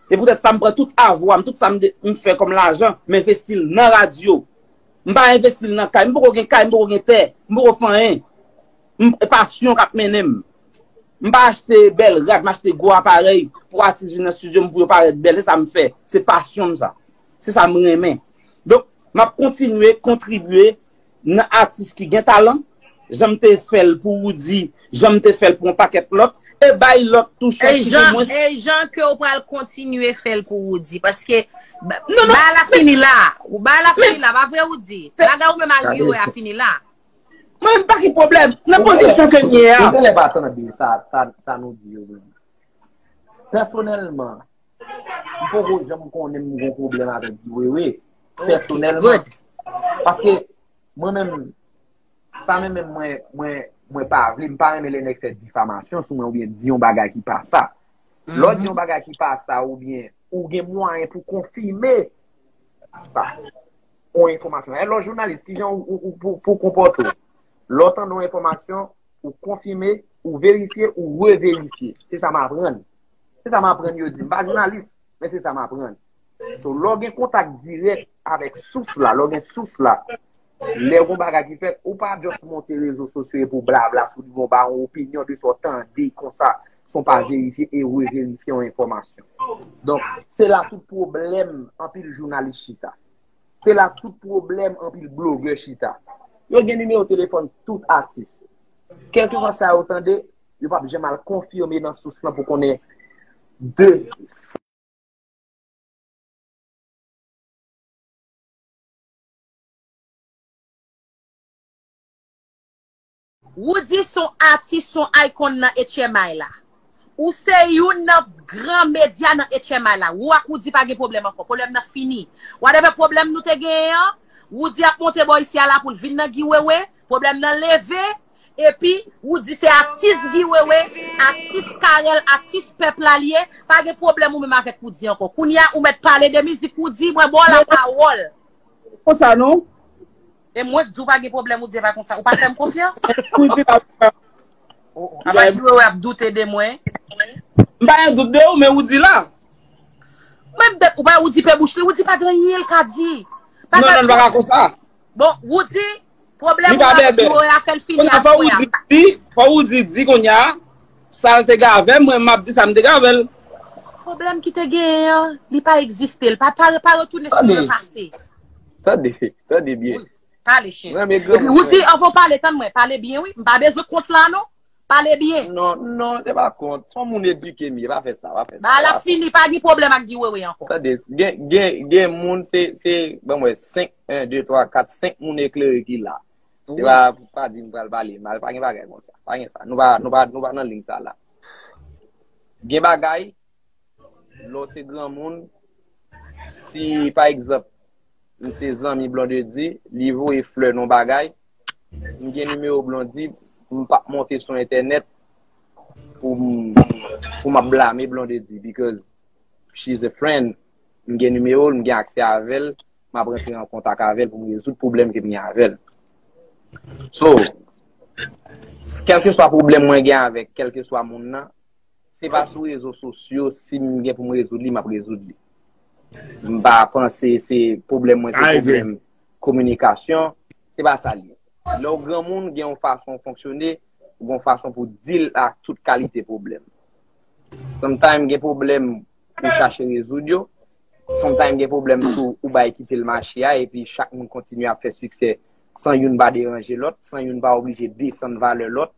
Se poutèt sa m pran tout avwa m, tout sa m de-, m fè kòm lajan, m envesti l nan radyo. M pa envesti l nan kay, m poko gen kay, m poko gen tè, m poko fè anyen. M, e pasyon k ap mennen m. M pa achte bèl rad, m achte gwo aparèy pou atis vin nan estidyo m pou yo parèt bèl. Se sa m fè. Se pasyon m sa. Se sa m renmen. Donk, m ap kontinye kontribye nan atis ki gen talan, jan m te fè l pou Roody, jan m te fè l pou yon pakèt lòt, e bay lòt tou chans ki gen mwens. E jan ke w pral kontinye fè l pou Roody, paske ba-, bagay la fini la. Bagay la fini la, pa vre Roody? Bagay ou menm ak Guy Wewe a fini la. Mwen, m pa gen pwoblèm. Nan pozisyon ke m ye a. Ou genlè pa tande sa, sa, sa nou di yo menm. Pèsonèlman, m poko janm konnen m gen pwoblèm avèk Guy Wewe. Pèsonèlman. Paske mwen menm, sa menm, menm mwen, mwen, mwen pa vle, m pa renmen lè nèg fè difamasyon sou mwen oubyen di yon bagay ki pa sa. Lè w di yon bagay ki pa sa oubyen ou gen mwayen pou konfime sa. Yon enfòmasyon. E lè w jounalis, kijan ou, ou, ou pou, pou konpòte w? Lè w tande yon enfòmasyon, ou konfime, ou verifye, ou reverifye. Se sa m aprann. Se sa m aprann yo di. M pa jounalis, men se sa m aprann. So, lè w gen kontak dirèk avèk sous la, lè w gen sous la, lè gon bagay ki fèt, ou pa just monte rezo sosyo epi w blabla sou li, bon, ba yon opinyon de sa w tande konsa. si w pa verifye e reverifye yon enfòmasyon. Donk, se la tout pwoblèm anpil jounalis chita. Se la tout pwoblèm anpil blogè chita. Yo gen nimewo telefòn tout atis. Kèlkeswa sa yo tande, yo p ap janm al konfime nan sous lan pou konnen de Roody se yon atis, se yon icon nan H M I la. Ou se youn nan gran medya nan H M I la. Ou ak Roody pa gen pwoblèm ankò. Pwoblèm nan fini. Whatever pwoblèm nou te genyen an, Roody ap monte bò isi a la pou l vin nan Guy Wewe. Pwoblèm nan leve. Epi, Roody se atis Guy Wewe, atis Carel, atis pèp la li ye. Pa gen pwoblèm ou menm avèk Roody ankò. Kounye a, ou mèt pale de mizik Roody, mwen ba w lapawòl. Konsa non. E mwen k di w pa gen pwoblèm, ou di e pa konsa. Ou pa fè m konfyans? Wi, pi pa. Oh, oh. Apa Guy Wewe ap doute de mwen? M pa gen dout de ou, men Roody la. Menm de, ou pa Roody pe bouch li, Roody pa gen anyen l ka di. Non, non, li pa ka konsa. Bon, Roody, pwoblèm ou avèk Guy Wewe a fè l fini aswè a. Fò Roody di, fò Roody di kounye a, sa l te gen avè m, mwen m ap di sa m te gen avè l. Pwoblèm ki te genyen an, li pa egziste. L pa, pa, pa retounen sou le pase. Tande, tande byen. Pale, cheri. Epi Roody, anvan w pale, tann mwen, pale byen, wi. M pa bezwen kont la, non. Pale byen. Non, non, se pa kont. Se yon moun edike m ye, pa fè sa, pa fè sa. Ba, l ap fini, pa gen pwoblèm ak Guy Wewe ankò. Tande, gen, gen, gen moun, se, se, ban mwen, senk, en, de, twa, kat, senk moun eklere ki la. Se pa, pa di m pral pale mal, pa gen bagay konsa. Pa gen sa. Nou pa, nou pa, nou pa nan liy sa la. Gen bagay, lè w se granmoun, si, pa egzanp, m se zanmi Blondedy, li voye flè nan bagay, m gen nimewo Blondy, m p ap monte sou entènèt pou m, pou m ap blame Blondedy, because she's a friend. M gen nimewo l, m gen aksè avè l, m ap rantre an kontak avè l pou m rezoud pwoblèm ke m gen avè l. So, kèlkeswa pwoblèm mwen gen avèk kèlkeswa moun nan, se pa sou rezo sosyo, si m gen pou m rezoud li, m ap rezoud li. M pa panse se pwoblèm mwen, se pwoblèm kominikasyon, se pa sa l ye. Lè w granmoun, gen yon fason w fonksyone, ou gen yon fason pou w deal ak tout kalite pwoblèm. Sometimes gen pwoblèm ou chache rezoud yo, sometimes gen pwoblèm tou ou bay kite l mache a, epi chak moun kontinye ap fè siksè san youn pa deranje lòt, san youn pa oblije desann valè lòt.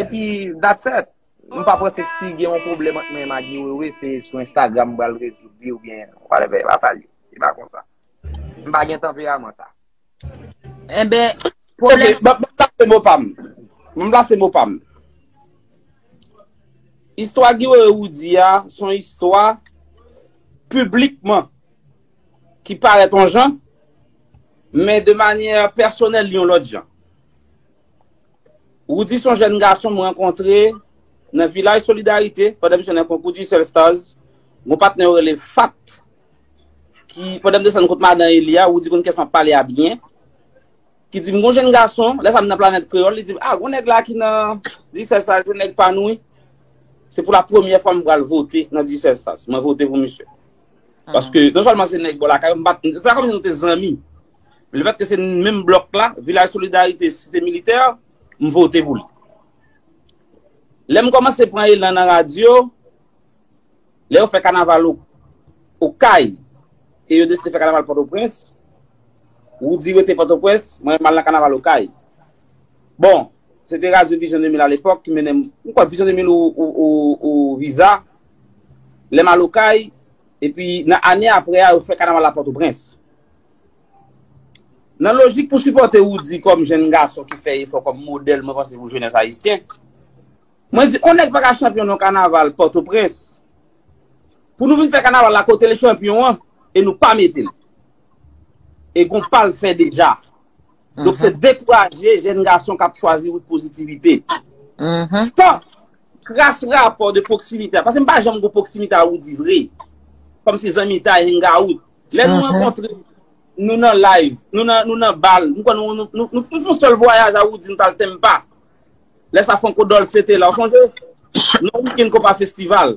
Epi, that's it. M pa panse si gen yon pwoblèm ant mwen ak Guy Wewe, se sou Instagram m pral rezoud li oubyen whatever, e pa sa l ye. E pa konsa. M pa gen tanperaman sa. Enben, pwoblèm. Ok, ban m plase mo pa m. Ban m plase mo pa m. Istwa Guy Wewe Roody a, se yon istwa piblikman ki parèt yon jan, men de manyè pèsonèl li yon lòt jan. Roody se yon jèn gason m rankontre nan Vilaj Solidarite pandan misyon nan konkou Digicel Stars. Gon patnè yo rele Fat, ki pandan m desann kot madan Eli a, Roody konn kiyès m ap pale a byen, ki di m gon jèn gason, lè sa m nan Planèt Kreyòl, li di m, ah, gon nèg la ki nan Digicel Stars, se nèg pa nou wi. Se pou la premyè fwa m pral vote nan Digicel Stars. Mwen vote pou misye. Paske non sèlman se nèg bò lakay yo, m pa t, se ta kòmsi nou te zanmi. Lefètke se menm blòk la, Vilaj Solidarite, Site Militè, m vote pou li. Lè m kòmanse pran elan nan radyo, lè yo fè kanaval O-, Okay, e yo deside fè kanaval Pòtoprens, Roody rete Pòtoprens, mwen m al nan kanaval Okay. Bon, se te Radyo Vision de mil alepòk ki mennen m, m kwè Vision de mil ou, ou, ou, ou Viza, lè m al Okay, epi nan ane apre a, yo fè kanaval la Pòtoprens. Nan lojik pou sipòte Roody kòm jèn gason ki fè efò kòm modèl, mwen panse pou jenès ayisyen, mwen di, on nèg pa ka chanpyon nan kanaval Pòtoprens, pou nou vin fè kanaval la kote l chanpyon an, e nou pa mete l. E gon pa l fè deja. Donk, se dekouraje jèn gason k ap chwazi wout pozitivite. San kras rapò de pwoksimite a. Paske m pa janm gon pwoksimite a Roody vre. Kòmsi zanmitay, hangout. Lè nou rankontre, nou nan live, nou nan, nou nan bal, nou, nou, nou, nou, nou fè yon sèl vwayaj a Roody, nou t al Tempa. Lè sa Franco Dolce te la, ou sonje? Nan wikenn Konpa Festival.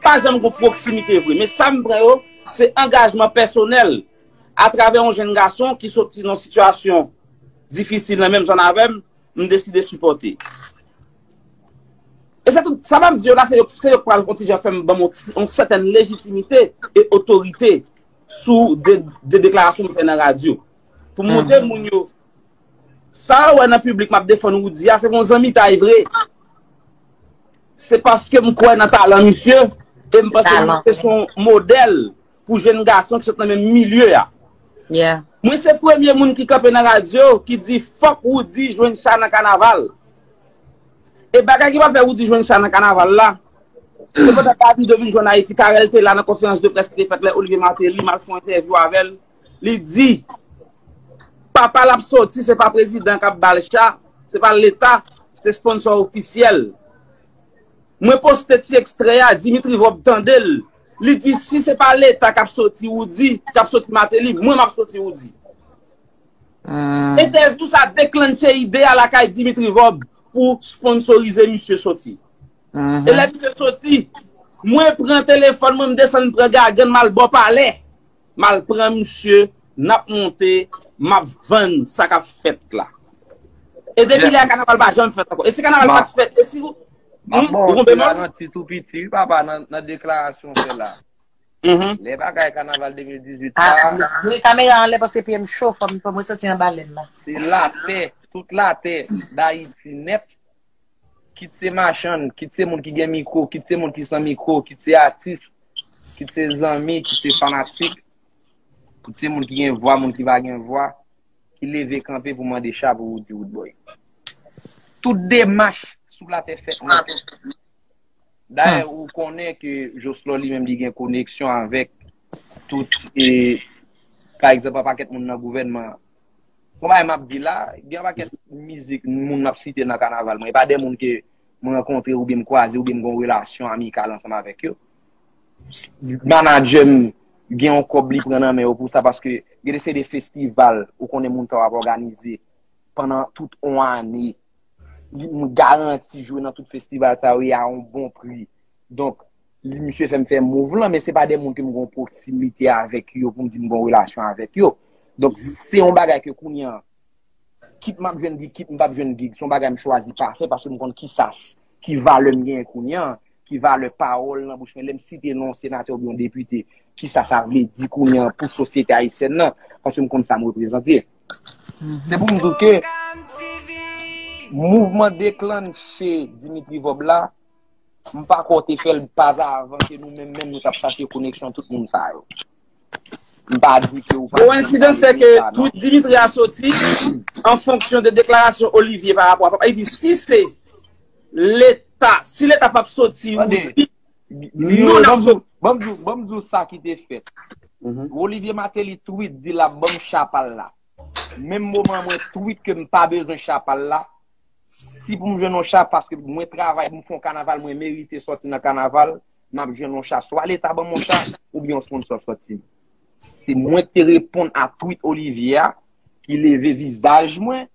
Pa janm gon pwoksimite vre. Men sa m pran yo, se angajman pèsonèl atravè yon jèn gason ki soti nan sitiyasyon difisil nan menm zòn avè m, m deside sipòte. se tout sa m ap di yo la, se yo, se yo k pral yon ti jan fè m ban m yon, yon sètèn lejitimite e otorite sou de, de deklarasyon m fè nan radyo. Pou m montre moun yo, sa w wè nan piblik m ap defann Roody a, se pa yon zanmitay vre. Se paske m kwè nan talan misye, e m panse misye se yon modèl pou jèn gason ki sot nan menm milye a. Mwen se premye moun ki kanpe nan radyo ki di fòk Roody jwenn cha nan kanaval. E bagay ki pral fè Roody jwenn cha nan kanaval la, se pandan Davido vin jwenn Ayiti, Carel te la nan konferans de près ki te fèt lè Olivier Martelly, m al fè yon entèvyou avè l, li di papa l ap soti, se pa prezidan k ap ba l cha, se pa leta, se sponsò ofisyèl. Mwen poste ti ekstrè a, Dimitri Vorbe tande l. Li di si se pa leta k ap soti Roody, k ap soti Martelly, mwen m ap soti Roody. Entèvyou sa deklanche ide a lakay Dimitri Vorbe pou sponsorize misye soti. E lè misye soti, mwen pran telefòn mwen, m desann pran gagann m al bò palè. M al pran misye, n ap monte, m ap vann sa k ap fèt la. E depi lè a kanaval pa janm fèt ankò. E si kanaval pa t fèt, e si ou, hmm, ou konprann mwen? Ti tou piti, wi, papa, nan, nan deklarasyon w fè la. Lè bagay kanaval de mil dizuit sa, voye kamera anlè paske pye m cho, fò m, fò m resoti anba lèn nan. Se latè, tout latè Dayiti nèt, kit se machann, kit se moun ki gen mikwo, kit se moun ki san mikwo, kit se atis, kit se zanmi, kit se fanatik, kit se moun ki gen vwa, moun ki pa gen vwa, ki leve kanpe pou mande cha pou Roody Roodboy. Tout demach sou latè fèt nèt. Dayè, ou konnen ke Jocelyn li menm li gen koneksyon avèk tout, e, pa egzanp, yon pakèt moun nan gouvènman an. Bon, bagay m ap di la, gen yon pakèt mizik moun m ap site nan kanaval mwen. E pa de moun ke m rankontre oubyen m kwaze oubyen m gen yon relasyon amikal ansanm avèk yo. Manadjè m gen yon kòb li pran nan men yo pou sa, paske gen de se de festival, ou konnen moun sa yo ap òganize pandan tout yon ane. M garanti jwe nan tout festival sa yo e a yon bon pri. Donk, li, misye fè m fè mouv lan, men se pa de moun ke m gen yon pwoksimite avèk yo pou m di m gen yon relasyon avèk yo. Donk, se yon bagay ke kounye a, kit m ap jwenn gig, kit m p ap jwenn gig, se yon bagay m chwazi pa fè paske m konn ki sa, ki valè m genyen kounye a, ki valè pawòl nan bouch mwen. Lè m site non yon senatè oubyen yon depite, ki sa sa vle di kounye a pou sosyete ayisyèn nan, paske m konn sa m reprezante. Se pou m di w ke mouvman deklanche Dimitri Vorbe la, m pa kwè w te fè l pa avan ke nou menm menm nou t ap chache koneksyon tout moun sa yo. M pa di ke ou pa... Kowensidans se ke tweet Dimitri a soti an fonksyon de deklarasyon Olivier pa rapò a papa. Li di si se leta, si leta p ap soti, ou di nou n ap soti. Ban m di w, ban m di w sa ki te fèt. Olivier Martelly tweet di l ap ban m cha pa l la. Menm moman mwen tweet ke m pa bezwen cha pa l la, si pou m jwenn yon cha, paske mwen travay pou m fè yon kanaval, mwen merite sòti nan kanaval, m ap jwenn yon cha. Swa leta ban m yon cha, oubyen yon sponsò sòti m. Se mwen ki te reponn a tweet Olivier a, ki leve vizaj mwen,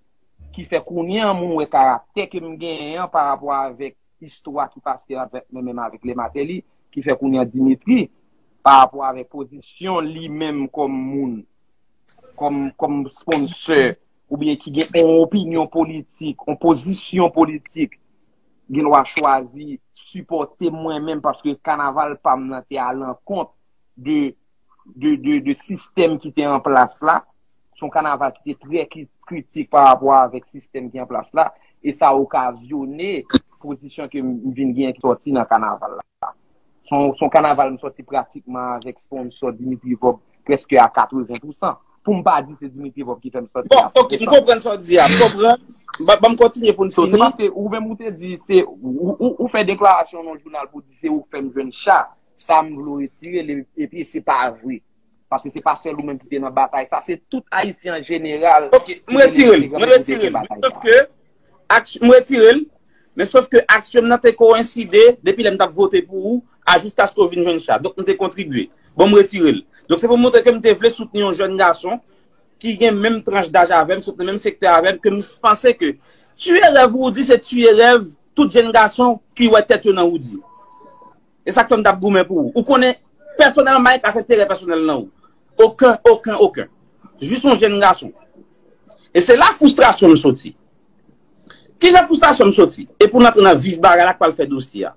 ki fè kounye a moun wè karaktè ke m genyen an pa rapò avèk istwa ki pase avèk mwen menm avèk Lè Mateli, ki fè kounye a Dimitri, pa rapò avèk pozisyon li menm kòm moun, kòm, kòm sponsè, oubyen ki gen yon opinyon politik, yon pozisyon politik, gen dwa chwazi sipòte mwen menm paske kanaval pa m nan te alankont de, de, de, de sistèm ki te an plas la. Se yon kanaval ki te trè ki-, kritik pa rapò avèk sistèm ki an plas la. E sa okazyone pozisyon ke m vin genyen ki sòti nan kanaval la. Se yon, se yon kanaval m sòti pratikman avèk sponsò Dimitri Vorbe prèske a katreven pousan. Pou m pa di se Dimitri Vorbe ki fè m sòti a san pousan. Bon, oke, m konprann sa w di a. M konprann. Ban, ban m kontinye pou n fini. So, se paske ou menm ou te di, se, ou, ou, ou fè deklarasyon nan jounal pou di se ou k fè m jwenn cha. Sa m vle w retire l, epi se pa vre. Paske se pa sèl ou menm ki te nan batay sa, se tout Ayisyen an jeneral ki te nan batay sa. Ok, m retire l, m retire l. Men sòf ke, aksy-, m retire l, men sòf ke aksyon m nan te kowenside depi lè m t ap vote pou ou, a jiskaske w vin jwenn cha. Donk, m te kontribye. Bon, m retire l. Donk, se pou montre ke m te vle soutni yon jèn gason ki gen menm tranch daj avè m, sot nan menm sektè avè m, ke m panse ke tiye rèv Roody se tiye rèv tout jèn gason ki wè tèt yo nan Roody. E sa k fè m t ap goumen pou ou. Ou konnen pèsonèlman, e ka se enterè pèsonèl nan ou. Okenn, okenn, okenn. Jis yon jèn gason. E se la fristrasyon m soti. Kijan fristrasyon m soti? E pou n antre nan vif bagay la k pral fè dosye a.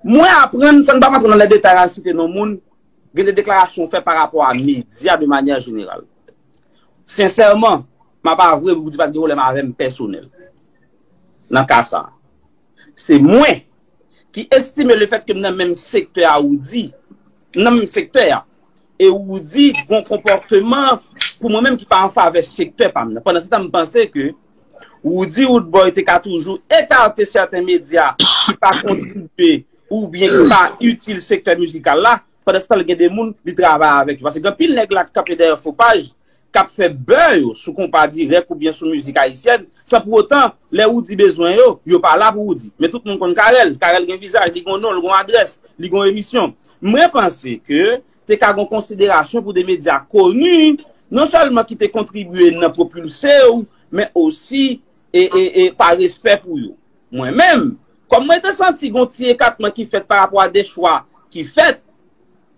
Mwen aprann, san n pa antre nan lè detay al site non moun, gen de deklarasyon w fè pa rapò a medya de manyè jeneral. Sensèman, m ap avwe pou di pa t gen pwoblèm avè m pèsonèl. Nan ka sa a, se mwen ki estime lefètke m nan menm sektè a Roody, m nan menm sektè a, e Roody gon konpòteman pou mwen menm ki pa an favè sektè pa m nan. Pandan se tan, m panse ke Roody Roodboy te ka toujou ekate sèten medya ki pa kontribye oubyen ki pa itil sektè mizikal la, pandan se tan l gen de moun li travay avèk yo. Paske gen anpil nèg la k kanpe dèyè fo paj, k ap fè bè yo sou konpa dirèk oubyen sou mizik ayisyèn, san pou otan, lè Roody bezwen yo, yo pa la pou Roody. Men tout moun konn Carel. Carel gen vizaj, li gon non, li gon adrès, li gon emisyon. Mwen panse ke te ka gon konsiderasyon pou de medya koni, non sèlman ki te kontribye nan pwopilse w, men osi e, e, e pa respè pou yo. Mwen menm, kòm mwen te santi gon ti ekatman ki fèt pa rapò a de chwa ki fèt,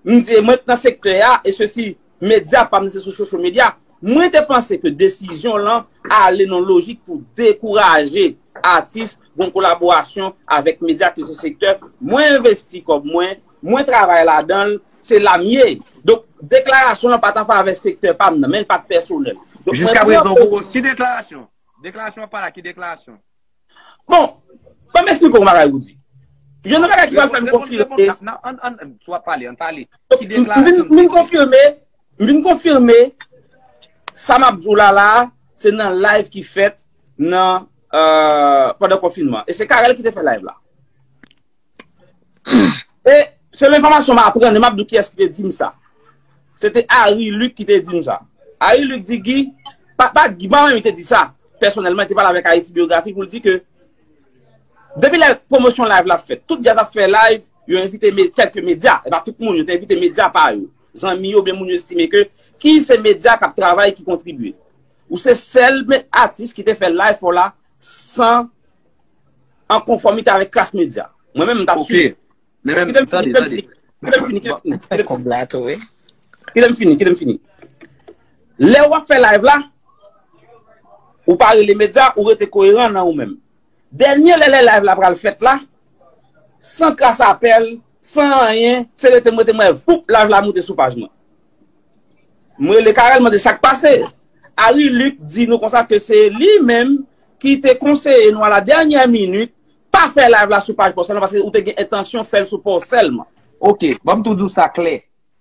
m di mwen t nan sektè a, e sesi, medya pa m se sou social media, mwen te panse ke desizyon lan ale nan lojik pou dekouraje atis gon kolaborasyon avèk medya ke se sektè mwen envesti kòb mwen, mwen travay ladan l, se la m ye. Donk, deklarasyon lan pa t an favè sektè pa m nan, men l pa t pèsonèl. Donk, mwen Jiska pran prezan, ou poko, poz- ki deklarasyon? Deklarasyon pa la, ki deklarasyon? Bon, ban m eksplike w yon bagay, Roody. Gen yon bagay ki pral fè m konfime. N ap, n ap, n ap, ann, ann, ann, si w ap pale, ann pale. Ki deklarasyon? M vin, m vin konfime, m vin konfime sa m ap di w la la, se nan live ki fèt nan, euh, pandan konfinman. E se Carel ki te fè live la. E selon enfòmasyon m aprann, e m ap di w kiyès ki te di m sa. Se te Harry Luc ki te di m sa. Harry Luc di Guy, pa, pa Guy, pa mwen menm ki te di sa. Pèsonèlman, li te pale avèk Haiti Biographie pou l di ke depi lè pwomosyon live la fèt, tout djaz ap fè live, yo envite me, kèlke medya, e pa tout moun, yo te envite medya pa yo. Zanmi yo, oubyen moun yo estime ke ki se medya k ap travay, ki kontribye. Ou se sèl me, atis ki te fè live ou la san an konfòmite avèk klas medya. Mwen menm, m t ap swiv. Kite m fini, kite m fini, kite m fini, kite m fini. Kite m fini, kite m fini. Lè w ap fè live la, ou pa rele medya, ou rete koeran nan ou menm. Dènye lè, lè live la pral fèt la, san kras apèl, san anyen, se rete m, rete m wè, poup, live la moute sou paj mwen. M rele Carel, mande sa k pase. Harry Luc di nou konsa ke se li menm ki te konseye nou a la dènyè minit, pa fè live la sou paj pa w sèlman, paske ou te gen entansyon fè l sou pa w sèlman. Ok, ban m tou di w sa klè.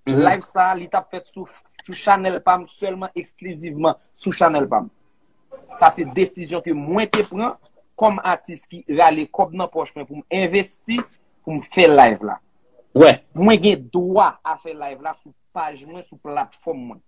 Live sa, li t ap fèt sou, sou chanèl pa m sèlman, eksklizivman sou chanèl pa m. Sa se desizyon ke mwen te pran kòm atis ki rale kòb nan pòch mwen pou m envesti, pou m fè live la. Mwen gen dwa a fè live la sou paj mwen, sou platfòm mwen.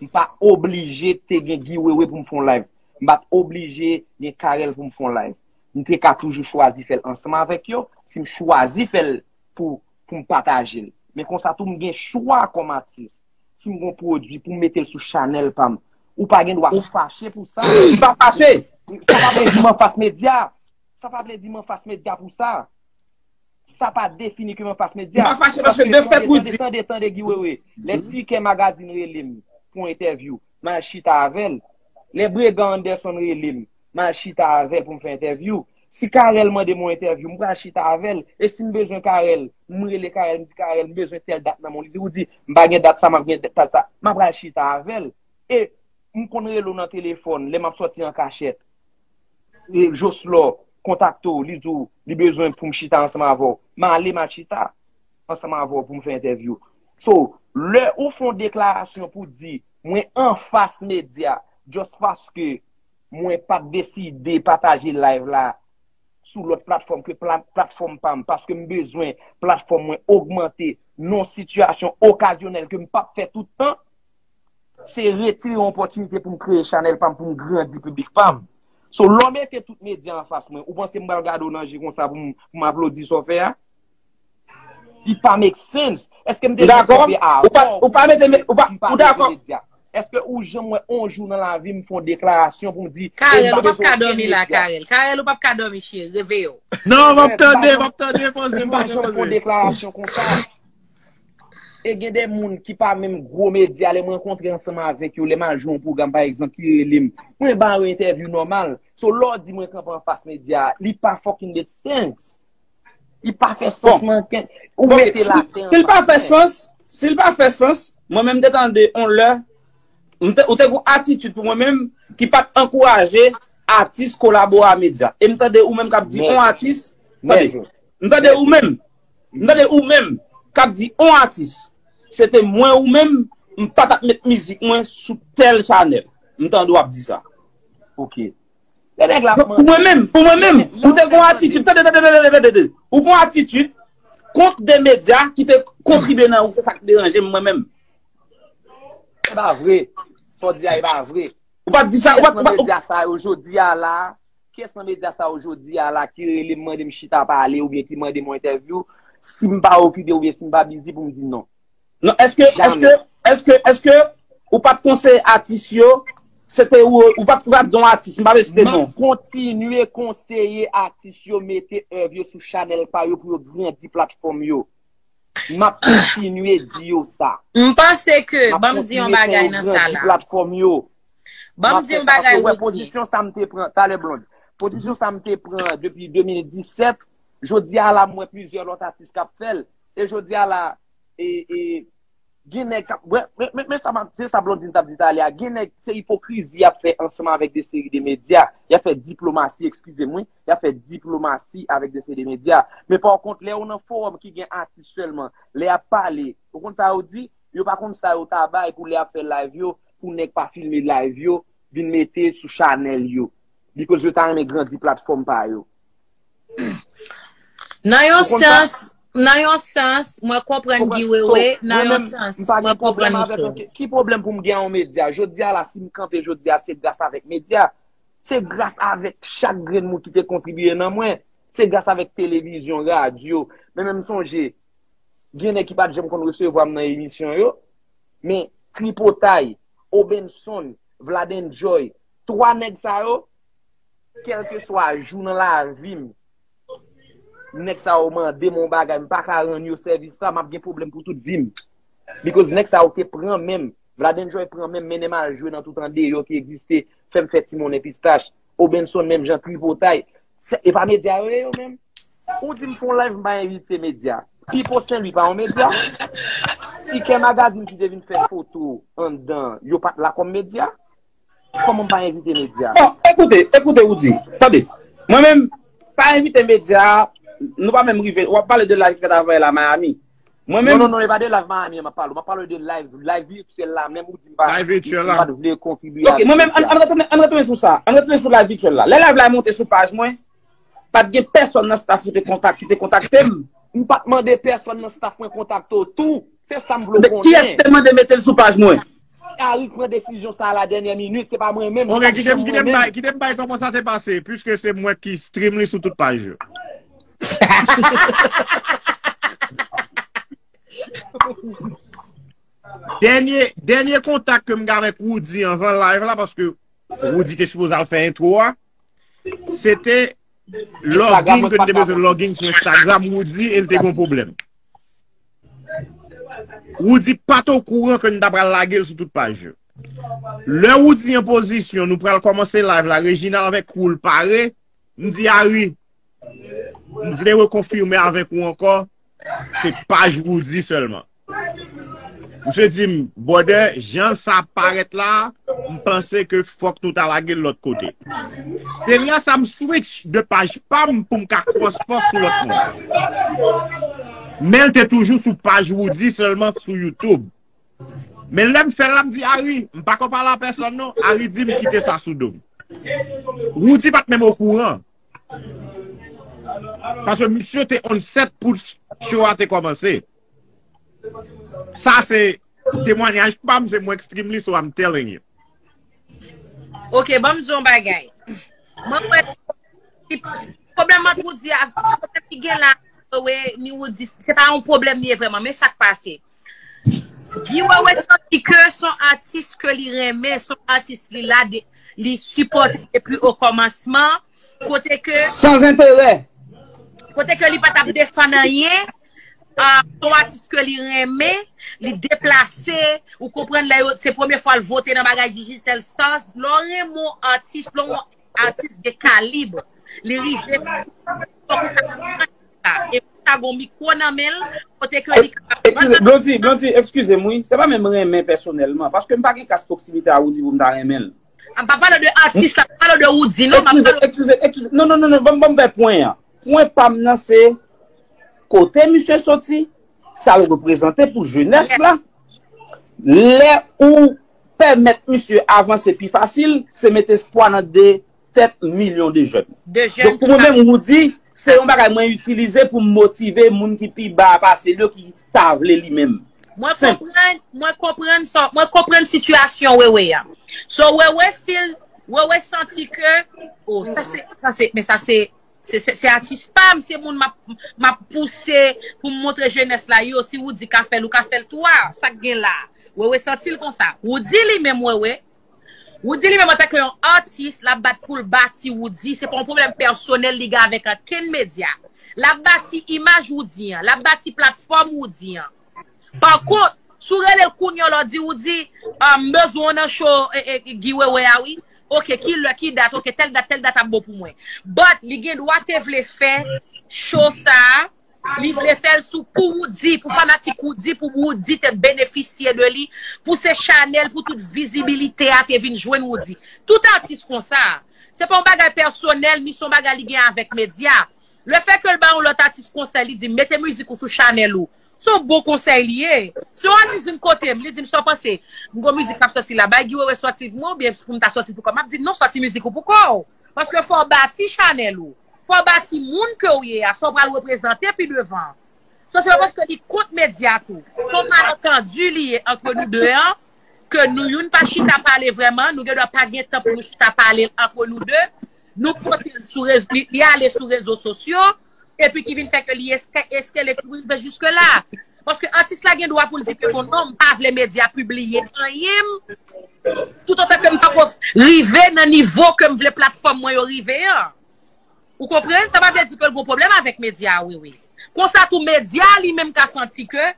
M pa oblije te gen Guy Wewe pou m fè yon live. M pa t oblije gen Carel pou m fè yon live. M te ka toujou chwazi fè l ansanm avèk yo, si m chwazi fè l pou, pou m pataje l. Men konsa tou, m gen chwa kòm atis. Si m gon pwodui pou m mete l sou chanèl pa m, ou pa gen dwa fache pou sa. M pa fache. Sa pa vle di m anfas medya. Sa pa vle di m anfas medya pou sa. Sa pa defini ke m anfas medya. M pa fache paske de fèt, Roody. Tande, tande, tande, Guy Wewe. Lè Tikè Magazine rele m pou entèvyou, m al chita avè l. Lè Bregan Anderson rele m, m al chita avè l pou m fè entèvyou. Si Carel mande m yon entèvyou, m pral chita avè l. E si m bezwen Carel, m rele Carel, m di, "Carel, m bezwen tèl dat nan men w." Li di, "Roody, m pa gen dat sa, m ap gen dat sa." M ap pral chita avè l. E m konn rele w nan telefòn, lè m ap sòti an kachèt. E Joslò kontakte w, li di w li bezwen pou m chita ansanm avè w. M ale, m al chita ansanm avè w pou m fè entèvyou. So, lè ou fè yon deklarasyon pou di, "Mwen anfas medya," just paske mwen pa t deside pataje live la sou lòt platfòm ke pla-, platfòm pa m, paske m bezwen platfòm mwen ogmante nan yon sitiyasyon okazyonèl ke m p ap fè tout tan, se retire yon opòtinite pou m kreye chanèl pa m, pou m grandi piblik pa m. So, lè w mete tout medya anfas mwen, ou panse m pral gade w nan je konsa pou m, pou m aplodi sa w fè a? Li pa make sense. Èske m te gen kanpe avè w pou m pa mete medya? Èske ou janm wè on jou nan lavi m fè yon deklarasyon pou m di, Carel, ou p ap ka dòmi la, Carel. Carel, ou p ap ka dòmi, cheri. Reveye w. Non, m ap tande, m ap tande, poze, poze, poze. M pa janm fè yon deklarasyon konsa. E gen de moun ki pa menm gwo medya, lè m rankontre ansanm avèk yo, lè m al jwe yon pwogram, pa egzanp, ki rele m, mwen ba yo entèvyou nòmal. So, lè w di mwen kanpe anfas medya, li pa fucking make sense. Li pa fè sans. Bon, mwen, ou bon, mete si, la si l pa fè sans, si l pa fè sans, mwen menm te tande on lè, m te, ou te gon atitid pou mwen menm ki pa t ankouraje atis kolabore a medya. E m tande ou menm k ap di on atis, tande, m tande ou menm, m tande ou menm k ap di on atis, se te mwen ou menm, m pa t ap met mizik mwen sou tèl chanèl. M tande w ap di sa. Ok. Lè nèg la ap mande. Pou mwen menm, pou mwen menm, ou te gon atitid, tande, tande, tande, tande, tande. Ou gon atitid kont de medya ki te kontribye nan ou, se sa k deranje m mwen menm. E pa vre. Sa w di a, e pa vre. Ou pa t di sa, ou pa t, ou pa t. Kiyès nan medya sa yo jodi a la? Kiyès nan medya sa yo jodi a la ki rele m, mande m chita pale oubyen ki mande m yon entèvyou? Si m pa okipe oubyen si m pa bizi pou m di non. Non, èske, èske, èske, èske ou pa t konseye atis yo? Se te ou, ou pa t, ou pa t don atis, m pa vle site non. M ap kontinye konseye atis yo mete èv yo sou chanèl pa yo pou yo grandi platfòm yo. M ap kontinye di yo sa. M panse ke, ban m di yon bagay nan sa la. Platfòm yo. Ban m di yon bagay, Roody. Pozisyon sa m te pran, talè Blonde. Pozisyon sa m te pran depi de mil disèt, jodi a la, m wè plizyè lòt atis k ap fè l. E jodi a la, e, e, gen nèg k ap, wè, men, men, men sa m ap, se sa Blondine t ap di talè a. Gen nèg, se ipokrizi y ap fè ansanm avèk de seri de medya. Y ap fè diplomasi, eskize m, wi. Y ap fè diplomasi avèk de seri de medya. Men pa kont, lè yo nan fowòm ki gen atis sèlman, lè y ap pale, ou konn sa yo di? Yo pa konn sa yo ta bay pou lè y ap fè live yo, pou nèg pa filme live yo, vin mete sou chanèl yo. Because yo ta renmen grandi platfòm pa yo. Nan yon sans, nan yon sans, mwen konprann Guy Wewe, nan yon sans, mwen konprann li tou. Ki pwoblèm pou m gen yon medya? Jodi a la, si m kanpe jodi a, se gras avèk medya. Se gras avèk chak grenn moun ki te kontribiye nan mwen. Se gras avèk televizyon, radyo. Men menm sonje, gen nèg ki pa t janm konn resevwa m nan emisyon yo. Men Tripotay, Obenson, Vladenjoy, twa nèg sa yo, kèlkeswa jou nan lavi m, nèg sa yo mande m yon bagay, m pa ka rann yo sèvis la, m ap gen pwoblèm pou tout vi m. Because nèg sa yo te pran men m. Vladenjoy pran men m, mennen m al jwe nan tout andeyò ki egziste, fè m fè ti monnen pistach. Obenson menm jan, Tripotay. Se, e pa medya yo ye yo menm? Ou di m fè yon live, m pa envite medya. Pipo Senlwi pa yon medya? Tikè Magazine ki te vin fè foto anndan, yo pa t la kòm medya? Kòman m pa envite medya? Bon, ekoute, ekoute, Roody. Tande. Mwen menm, pa envite medya, nou pa menm rive. W ap pale de live ki fèt avè la Miami. Mwen menm. Non, non, non, e pa de live Miami an m ap pale. M ap pale de live, live vityèl la, menm ou di m pa, live vityèl la, m pa t vle kontribye avèk medya. Ok, mwen menm, ann, ann retounen, ann retounen sou sa. Ann retounen sou live vityèl la. Lè live la monte sou paj mwen, pa t gen pèsonn nan staff ou te kontak, ki te kontakte m. M pa t mande pèsonn nan staff mwen kontakte w tou. Se sa m vle w konnen. Men kiyès te mande mete l sou paj mwen? Ari k pran desizyon sa a la dènyè minit, se pa mwen menm, m pa t janm mwen menm. Ok, kite m, kite m bay, kite m bay kòman sa te pase, piske se mwen ki stream li sou tout paj yo. Dènye, dènye kontak ke m gen avèk Roody anvan live la, paske Roody te sipoze al fè entwo a, se te login ke n te bezwen login sou Instagram Roody e l te gen yon pwoblèm. Roody pa t okouran ke n ta pral lage l sou tout paj yo. Lè Roody an pozisyon, nou pral kòmanse live la, Reginald avèk Cool pare, m di Ari, m vle rekonfime avèk ou ankò, se paj Roody sèlman. Misye di m, brother, jan sa parèt la, m panse ke fòk nou ta lage l lòt kote. Se lè sa m switch de paj pa m pou m ka cross post sou lòt moun. Men l te toujou sou paj Roody sèlman sou YouTube. Men lè m fè l la, m di Ari, m pa ko pale a pèsonn non. Ari di m kite sa sou do m. Roody pa t menm okouran. Paske misye te on set pou show a te kòmanse. Sa se temwanyaj pa m, se mwen ki stream li, so I'm telling you. Ok, ban m di yon bagay. Mwen kwè si, si pwoblèm ant Roody ak pwoblèm ki gen la, Wewe ni Roody, se pa yon pwoblèm li ye vrèman, men sa k pase. Guy Wewe santi ke se yon atis ke li renmen, se yon atis li la, li sipòte depi o kòmansman, kote ke, sans enterè, kote ke li pa t ap defann anyen, Ah, se yon atis ke li renmen, li deplase, ou konprann lè yo, se premye fwa l vote nan bagay Digicel Stars. Lè w renmen yon atis, lè yon atis gen kalib, li rive, fòk ou ka konprann sa. E pou sa gon mikwo nan men l, kote ke li kapab. Eskize, Blondy, Blondy, eskize m, wi. Se pa menm renmen pèsonèlman, paske m pa gen kas pwoksimite a Roody pou m ta renmen l. M pa pale de atis la, m pale de Roody, non, m ap Eskize, pale eskize, eskize. Non, non, non, non, ban m, ban m fè pwen an. Pwen pa m nan se kote misye soti, sa l reprezante pou jenès la. Lè ou pèmèt misye avanse pi fasil, se mete espwa nan de tèt milyon de jèn. de jèn Donk pou mwen menm, Roody, se yon bagay mwen itilize pou m motive moun ki pi ba pase l yo ki ta vle li menm. Mwen Senp. Konprann, mwen konprann sa, mwen konprann sitiyasyon Wewe a. So Wewe feel, Wewe santi ke, oh, sa se, sa se, men sa se, se, se, se atis pa m, se moun m ap, m ap pouse pou m montre jenès la yo, si Roody ka fè l, ou ka fè l tou a, sa k gen la. Wewe santi l konsa. Roody li menm, Wewe, Roody li menm antanke yon atis, l ap bat pou l bati Roody, se pa yon pwoblèm pèsonèl li gen avèk ankenn medya. L ap bati imaj Roody an, l ap bati platfòm Roody an. Pa kont, si w rele l kounye a, w di Roody, ah, m bezwen w nan show, e, e, Guy Wewe a, wi. Ok, ki lè, ki dat? Ok, tèl dat, tèl dat ap bon pou mwen. But, li gen dwa te vle fè show sa a, li vle fè l sou pou Roody, pou fanatik Roody, pou Roody te benefisye de li, pou se chanèl, pou tout vizibilite a te vin jwenn Roody. Tout atis konsa. Se pa yon bagay pèsonèl, ni se yon bagay li gen avèk medya. Lefètke l ba yon lòt atis konsèy, li di, "Mete mizik ou sou chanèl ou." Se yon bon konsèy li ye. Si yon atis vin kote m, li di m, "Sa w panse? M gon mizik k ap sòti la, bay Guy Wewe sòti pou mwen oubyen pou m ta sòti pou kò m?" M ap di, "Non, sòti mizik ou pou kò w." Paske fò w bati chanèl ou. Fò w bati moun ke w ye a, sa w pral reprezante pi devan. So, se pa paske li kont medya tou. Se yon malantandi li ye antre nou de an, ke nou youn pa chita pale vrèman, nou gen dwa pa gen tan pou nou chita pale l antre nou de. Nou pote l sou rezo, li, li ale sou rezo sosyo, epi ki vin fè ke li eske, eskele ki rive jiske la. Paske atis la gen dwa pou l di ke bon non, m pa vle medya pibliye anyen m, toutotan ke m pa ko rive nan nivo ke m vle platfòm mwen yo rive an. Ou konprann? Sa pa vle di ke l gon pwoblèm avèk medya a, Wewe. Konsa tou, medya a li menm ka santi ke,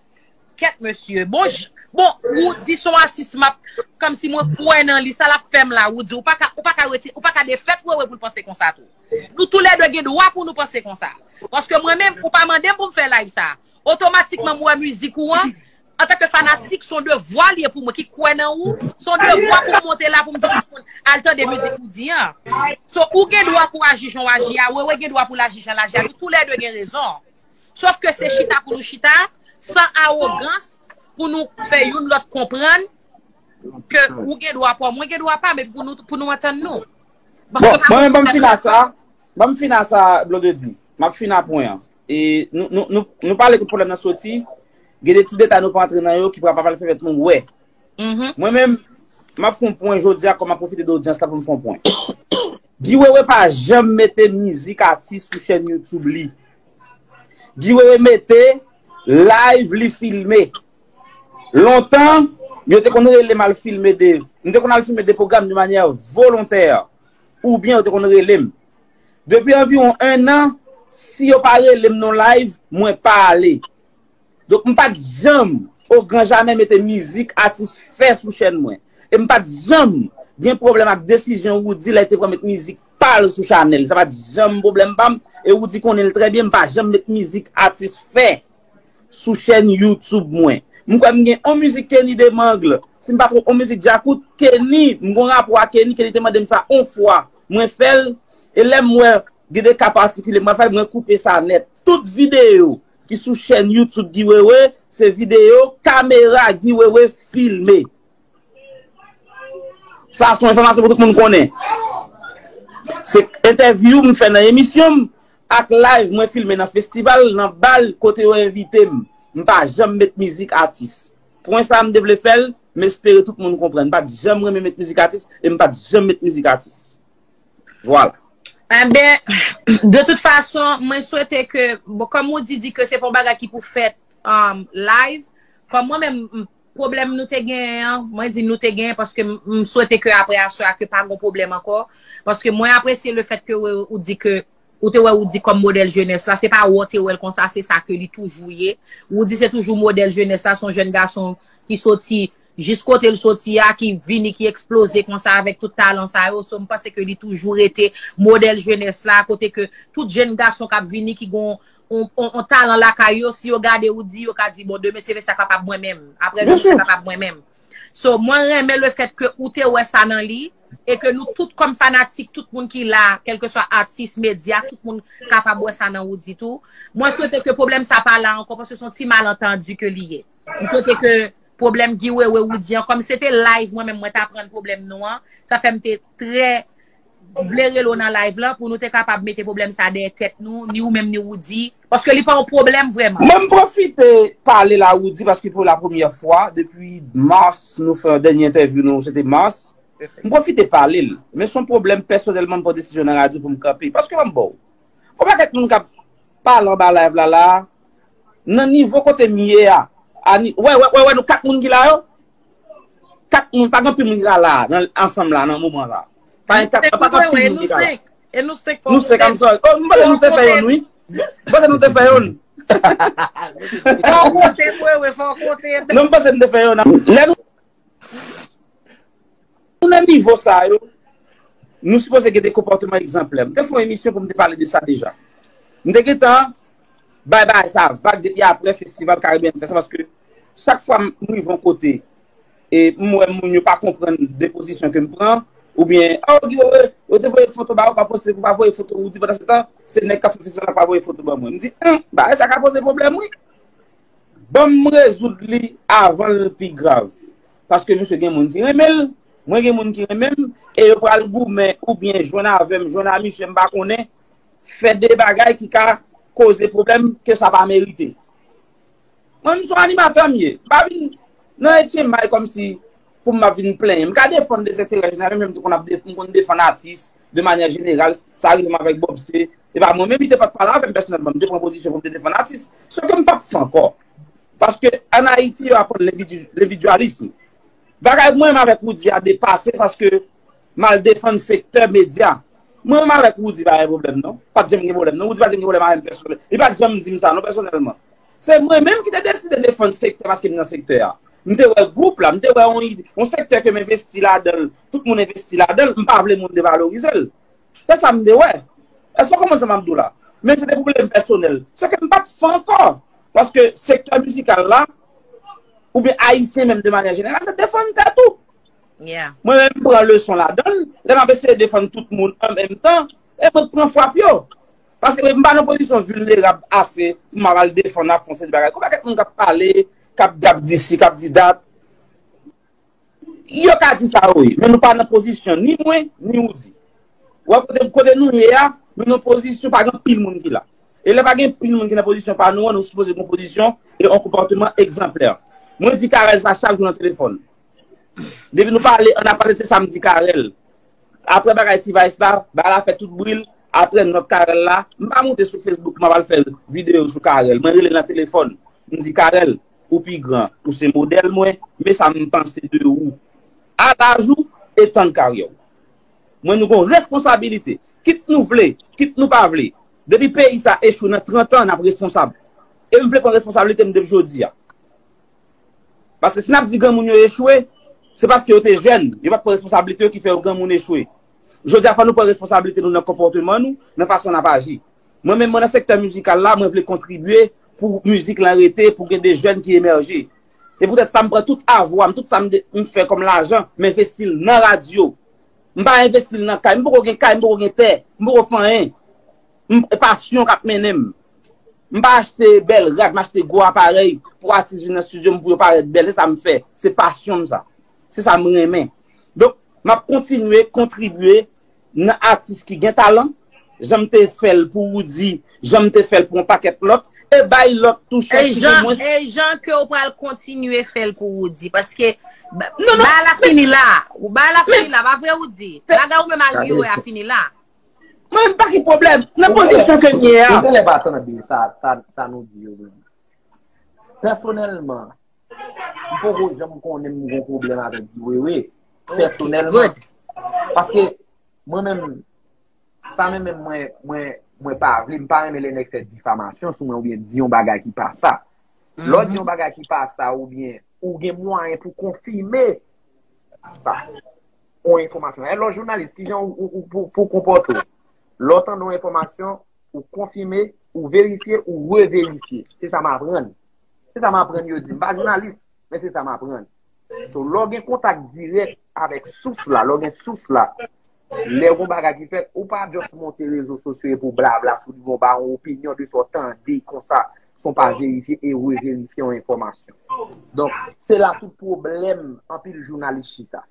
kèt mesye, bon, j- bon, Roody se yon atis m ap, kòmsi mwen kwè nan li, sa l ap fè m la, Roody, ou pa ka, ou pa ka reti, ou pa ka defèt Wewe pou l panse konsa tou. Nou toulède gen dwa pou nou panse konsa. Paske mwen menm, ou pa mande m pou m fè live sa. Otomatikman, m wè mizik ou an, antanke fanatik, se yon devwa li ye pou mwen ki kwè nan ou. Se yon devwa pou m monte la pou m di tout moun, "Al tande mizik Roody an." So, ou gen dwa pou aji jan w aji a, Wewe gen dwa pou l aji jan l aji a. Nou toulède gen rezon. Sòf ke se chita pou nou chita, san awogans, pou nou fè youn lòt konprann ke ou gen dwa pa w, mwen gen dwa pa m, epi pou nou, pou nou antann nou. Bon, mwen menm, ban m fin a sa, ban m fin a sa, Blondedy. M ap fin a pwen an. E nou, nou, nou, nou pale kote pwoblèm nan soti, gen de ti detay nou pa antre nan yo ki pral pa pale fè fèt nou wè. Mwen menm, m ap fè yon pwen jodi a, kòm m ap pwofite de odyans la pou m fè yon pwen. Guy Wewe pa janm mete mizik atis sou chèn YouTube li. Guy Wewe mete live li filme. Lontan, yo te konn rele m al filme de, m te konn al filme de pwogram de manyè volontè, oubyen yo te konn rele m. Depi anviwon en an, si yo pa rele m nan live, mwen pa ale. Donk, m pa t janm, o gran jamè, mete mizik atis fè sou chèn mwen. E m pa t janm gen pwoblèm ak desizyon Roody lè l te pran met mizik pa l sou chanèl. Sa pa t janm pwoblèm pa m. E Roody konnen l trè byen, m pa janm met mizik atis fè sou chèn YouTube mwen. M kwè m gen on mizik Kenny Demangle. Si m pa twonpe, on mizik Djakout, Kenny, m gon rapò a Kenny, Kenny te mande m sa on fwa. Mwen fè l, e lè m wè gen de ka patikilye, m pa fè l, mwen koupe sa nèt. Tout videyo ki sou chèn YouTube Guy Wewe, se videyo kamera Guy Wewe filme. Sa se yon enfòmasyon pou tout moun konnen. Se entèvyou m fè nan emisyon m ak live mwen filme nan festival, nan bal kote yo envite m. M pa janm met mizik atis. Pwen sa a m te vle fè l, m espere tout moun konprann. M pa t janm renmen met mizik atis e m pa t janm met mizik atis. Vwala. Enben, de tout fason, mwen swete ke, bon, kòm ou di, di ke se pa yon bagay ki pou fèt um, live, kòm mwen menm, m- pwoblèm nou te genyen an, mwen di nou te genyen paske m, m swete ke apre aswè a ke pa gon pwoblèm ankò. Paske mwen apresye le fèt ke ou, ou di ke ou te wè Roody kòm modèl jenès la, se pa wè w te wè l konsa, se sa ke li toujou ye. Roody se toujou modèl jenès la, se yon jèn gason ki soti jis kote l soti a, ki vini, ki eksploze konsa avèk tout talan sa yo. So, m panse ke li toujou rete modèl jenès la, kote ke tout jèn gason k ap vini, ki gon on, on, on talan lakay yo, si yo gade Roody, yo ka di, "Bon, demen se sa kapab mwen menm. Aprè demen se kapab mwen menm." So, mwen renmen le fèt ke ou te wè sa nan li, e ke nou tout kòm fanatik, tout moun ki la, kèlkeswa atis, medya, tout moun kapab wè sa nan Roody tou. Mwen swete ke pwoblèm sa pa la ankò, paske se yon ti malantandi ke li ye. M swete ke pwoblèm Guy Wewe Roody an, kòm se te live, mwen menm, mwen t aprann pwoblèm nou an, sa fè m te trè vle rele w nan live lan pou nou te kapab mete pwoblèm sa dèyè tèt nou, ni ou menm ni Roody, paske li pa yon pwoblèm vrèman. Mwen m pwofite pale la Roody paske pou la premyè fwa depi mas nou fè dènye entèvyou nou, se te mas. M pwofite pale l. Men se yon pwoblèm pèsonèlman m pran desizyon nan radyo pou m kanpe. Paske ban m ba w. Gon pakèt moun k ap pale anba live la la, nan nivo kote m ye a. A ni- Wè, wè, wè, wè, nou kat moun ki la yo. Kat moun, pa gen anpil moun ki ka la nan ansanm la nan moman la. Pa gen kat, pa gen anpil moun ki ka la. E nou senk, I'm sorry. Oh, m panse nou te fè youn, wi. M panse nou te fè youn. Fò w konte, wi, wi, fò w konte. Non, m panse nou te fè youn. Lè nou, nou nan nivo sa yo, nou sipoze gen de konpòteman egzanplè. M te fè yon emisyon pou m te pale de sa deja. M te gentan bay bagay sa vag depi apre festival Caribbean Fest la, paske chak fwa m rive yon kote, e m wè moun yo pa konprann de pozisyon ke m pran, oubyen, oh, Guy Wewe, yo te voye foto ba ou, pa poste, ou pa voye foto Roody, pandan se tan, se nèg k ap fè festival la pa voye foto ban mwen. M di, hmm, bagay sa ka poze pwoblèm, wi. Ban m rezoud li avan l pi grav. Paske misye gen moun ki renmen l, mwen gen moun ki renmen m, e yo pral goumen oubyen jwenn avè m, jwenn a misye, m pa konnen, fè de bagay ki ka koze pwoblèm ke sa pa merite. Mwen, m se yon animatè m ye. M pa vin nan etyenmay kòmsi pou m ap vin plenyen. M ka defann de enterè jeneral, menm jan m te konn ap def-, m konn defann atis de manyè jeneral, sa rive m avèk Bob C. E pa mwen menm, li te pa t pale avè m pèsonèlman, m te pran pozisyon pou m te defann atis. Se ke m p ap fè ankò. Paske ann Ayiti, yo aprann lenvidi-, lenvidyalis. Bagay mwen menm avèk Roody a depase paske m al defann sektè medya. Mwen menm avèk Roody pa gen pwoblèm non. Pa t janm gen pwoblèm non. Roody pa t janm gen pwoblèm avè m pèsonèl. Li pa t janm di m sa non pèsonèlman. Se mwen menm ki te deside defann sektè paske m nan sektè a. M te wè gwoup la, m te wè yon ide, yon sektè ke m envesti ladan l, tout moun envesti ladan l, m pa vle moun devalorize l. Se sa m te wè. Èske w konprann sa m ap di w la? Men se te pwoblèm pèsonèl. Se ke m pa t fè ankò. Paske sektè mizikal la, oubyen ayisyen menm de manyè jeneral, se defann tèt ou. Mwen menm, m pran leson ladan l, lè m ap eseye defann tout moun an menm tan, e mwen k pran frap yo. Paske m pa nan pozisyon vilnerab ase pou m ap al defann, ap fè yon seri de bagay. Gon pakèt moun k ap pale, k ap, k ap di si, k ap di dat. Yo ka di sa yo ye, men nou pa nan pozisyon ni mwen, ni Roody. Wè kote, kote nou ye a, nou nan pozisyon pa gen pil moun ki la. E lè pa gen pil moun ki nan pozisyon pa nou an, nou sipoze gen pozisyon e yon konpòteman egzanplè. Mwen di Carel sa chak jou nan telefòn. Depi nou pale, ann ap pale, se sa m di Carel. Apre bagay T-Vice la, bagay la fè tout bri l. Apre nòt Carel la, m pa moute sou Facebook, m ap al fè videyo sou Carel. Mwen rele l nan telefòn. M di, Carel, ou pi gran, ou se modèl mwen, men sa m panse de ou. A laj ou e tan karyè w. Mwen, nou gon responsabilite. Kit nou vle, kit nou pa vle. Depi peyi sa echwe nan trant an, n ap responsab. E m vle pran responsablite m depi jodi a. Paske si n ap di granmoun yo echwe, se paske yo te jèn, yo pa t pran responsablite yo ki fè yo granmoun echwe. Jodi a, fò nou pran responsablite nou nan konpòteman nou, nan fason n ap aji. Mwen menm, mwen nan sektè mizikal la, mwen vle kontribye pou mizik lan rete, pou gen de jèn ki emèje. E poutèt sa, m pran tout avwa m, tout sa m de-, m fè kòm lajan, m envesti l nan radyo. M pa envesti l nan kay, m poko gen kay, m poko gen tè, m poko fè anyen. M, e pasyon k ap mennen m. M pa achte bèl rad, m achte gwo aparèy pou atis vin nan estidyo m pou yo parèt bèl. Se sa m fè. Se pasyon m sa. Se sa m renmen. Donk, m ap kontinye kontribye nan atis ki gen talan, jan m te fè l pou Roody, jan m te fè l pou yon pakèt lòt, e bay lòt tou chans ki gen mwens. E jan ke w pral kontinye fè l pou Roody, paske ba-, bagay la fini la. Bagay la fini la, pa vre, Roody? Bagay ou menm ak Guy Wewe a fini la. Mwen, m pa gen pwoblèm. Nan pozisyon ke m ye a. Ou genlè pa tande sa, sa, sa nou di yo menm. Pèsonèlman, m poko janm konnen m gen pwoblèm avèk Guy Wewe. Pèsonèlman. Paske mwen menm, Sa menm, menm mwen, mwen, mwen pa vle, m pa renmen lè nèg fè difamasyon sou mwen oubyen di yon bagay ki pa sa. Lè w di yon bagay ki pa sa oubyen ou gen mwayen pou konfime sa, yon enfòmasyon. E lè w jounalis, kijan ou, ou, ou pou, pou konpòte w? Lè w tande yon enfòmasyon, ou konfime, ou verifye, ou reverifye. Se sa m aprann. Se sa m aprann yo di. M pa jounalis, men se sa m aprann. So, lè w gen kontak dirèk avèk sous la, lè w gen sous la, lè w gen bagay ki fèt, ou pa just monte rezo sosyo epi w blabla sou li, bon, ba yon opinyon de sa w tande konsa, san w pa verifye e reverifye yon enfòmasyon. Donk, se la tout pwoblèm anpil jounalis chita.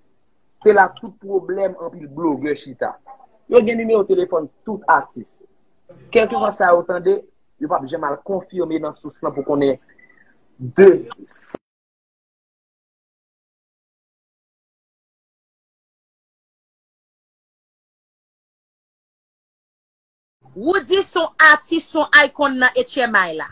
Se la tout pwoblèm anpil blogè chita. Yo gen nimewo telefòn tout atis. Kèlkeswa sa yo tande, yo p ap janm al konfime nan sous lan pou konnen de Roody se yon atis, se yon icon nan H M I la.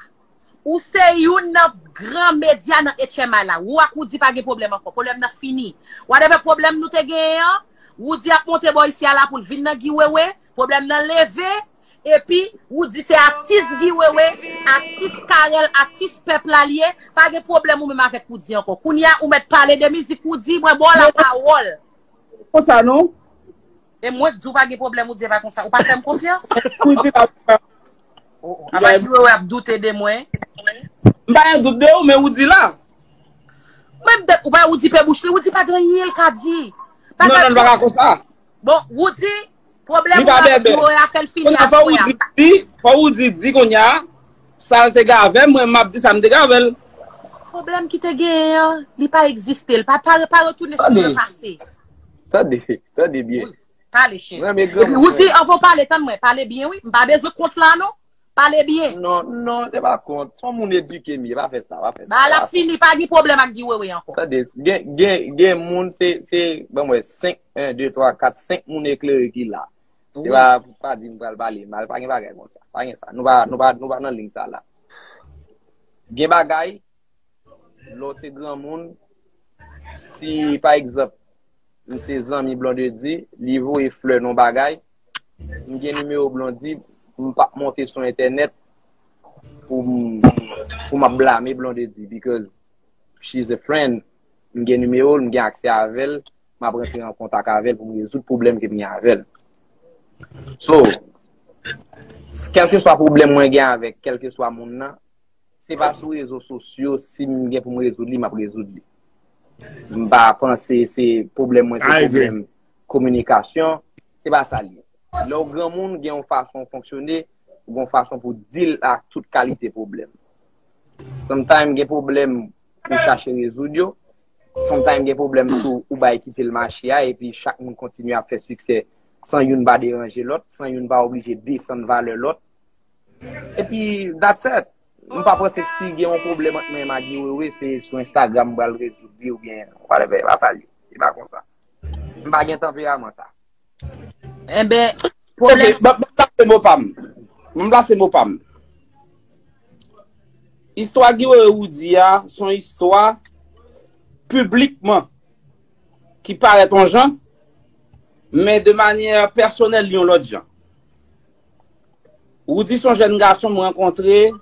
Ou se youn nan gran medya nan H M I la. Ou ak Roody pa gen pwoblèm ankò. Pwoblèm nan fini. Whatever pwoblèm nou te genyen an, Roody ap monte bò isi a la pou l vin nan Guy Wewe. Pwoblèm nan leve. Epi, Roody se atis Guy Wewe, atis Carel, atis pèp la l ye. Pa gen pwoblèm ou menm avèk Roody ankò. Kounye a, ou mèt pale de mizik Roody, mwen ba w lapawòl. Konsa non. E mwen k di w pa gen pwoblèm, ou di e pa konsa. Ou pa fè m konfyans? Ou di la. Oh, oh. Apa Guy Wewe ap doute de mwen? M pa gen dout de ou, men ou di la. Mwen m de, ou pa ou di pe bouch li, ou di pa gen anyen l ka di. Non, non, li pa ka konsa. Bon, ou di, pwoblèm ou avèk Guy Wewe a fè l fini aswè a. Fò ou di, di, fò ou di, di kounye a, sa l te gen avè m, mwen m ap di sa m te gen avè l. Pwoblèm ki te genyen an, li pa egziste. Li pa, pa, pa retounen sou le pase. Tande, tande byen. Pale, cheri. Epi, ou di, anvan w pale, tann mwen, pale byen, wi. M pa bezwen kont la, non. Pale byen. Non, non, se pa kont. Se yon moun edike m ye, pa fè sa, pa fè sa. Ba, l ap fini, pa gen pwoblèm ak Guy Wewe ankò. Tande, gen, gen, gen moun, se, se, ban mwen, senk, en, de, twa, kat, senk moun eklere ki la. Se pa, pa di m pral pale mal, pa gen bagay konsa. Pa gen sa. Nou pa, nou pa, nou pa nan liy sa la. Gen bagay, lè w se granmoun, si, pa egzanp, m se zanmi Blondedy, li voye flè nan bagay, m gen nimewo Blondy, m p ap monte sou entènèt pou m, pou m ap blame Blondedy, because she's a friend, m gen nimewo l, m gen aksè avè l, m ap rantre an kontak avè l pou m rezoud pwoblèm ke m gen avè l. So, kèlkeswa pwoblèm mwen gen avèk kèlkeswa moun nan, se pa sou rezo sosyo, si m gen pou m rezoud li, m ap rezoud li. M pa panse se pwoblèm mwen, se pwoblèm kominikasyon, se pa sa l ye. Lè w granmoun, gen yon fason w fonksyone, ou gen yon fason pou w deal ak tout kalite pwoblèm. Sometimes gen pwoblèm ou chache rezoud yo, sometimes gen pwoblèm tou ou bay kite l mache a, epi chak moun kontinye ap fè siksè san youn pa deranje lòt, san youn pa oblije desann valè lòt. Epi, that's it. M pa panse si gen yon pwoblèm ant mwen menm ak Guy Wewe, se sou Instagram m pral rezoud li oubyen whatever, e pa sa l ye. E pa konsa. M pa gen tanperaman sa. Enben, pwoblèm. Ok, ban m plase mo pa m. Ban m plase mo pa m. Istwa Guy Wewe Roody a, se yon istwa piblikman ki parèt yon jan, men de manyè pèsonèl li yon lòt jan. Roody se yon jèn gason m rankontre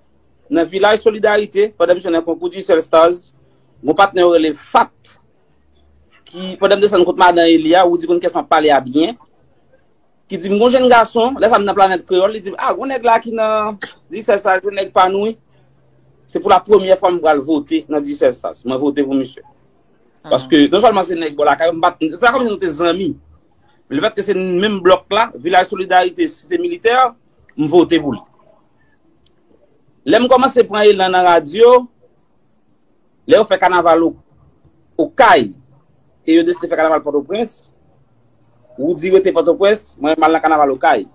nan Vilaj Solidarite pandan misyon nan konkou Digicel Stars. Gon patnè yo rele Fat ki, pandan m desann kot madan Eli a, Roody konn kiyès m ap pale a byen, ki di m gon jèn gason, lè sa m nan Planèt Kreyòl, li di m, a, gon nèg la ki nan Digicel Stars, se nèg pa nou wi. Se pou la premyè fwa m pral vote nan Digicel Stars. Mwen vote pou misye. Paske non sèlman se nèg bò lakay yo, m pa t, se pa kòmsi nou te zanmi. Lefètke se menm blòk la, Vilaj Solidarite, Site Militè, m vote pou li. Lè m kòmanse pran elan nan radyo, lè yo fè kanaval Okay e yo deside fè kanaval Pòtoprens, Roody rete Pòtoprens, mwen m al nan kanaval Okay.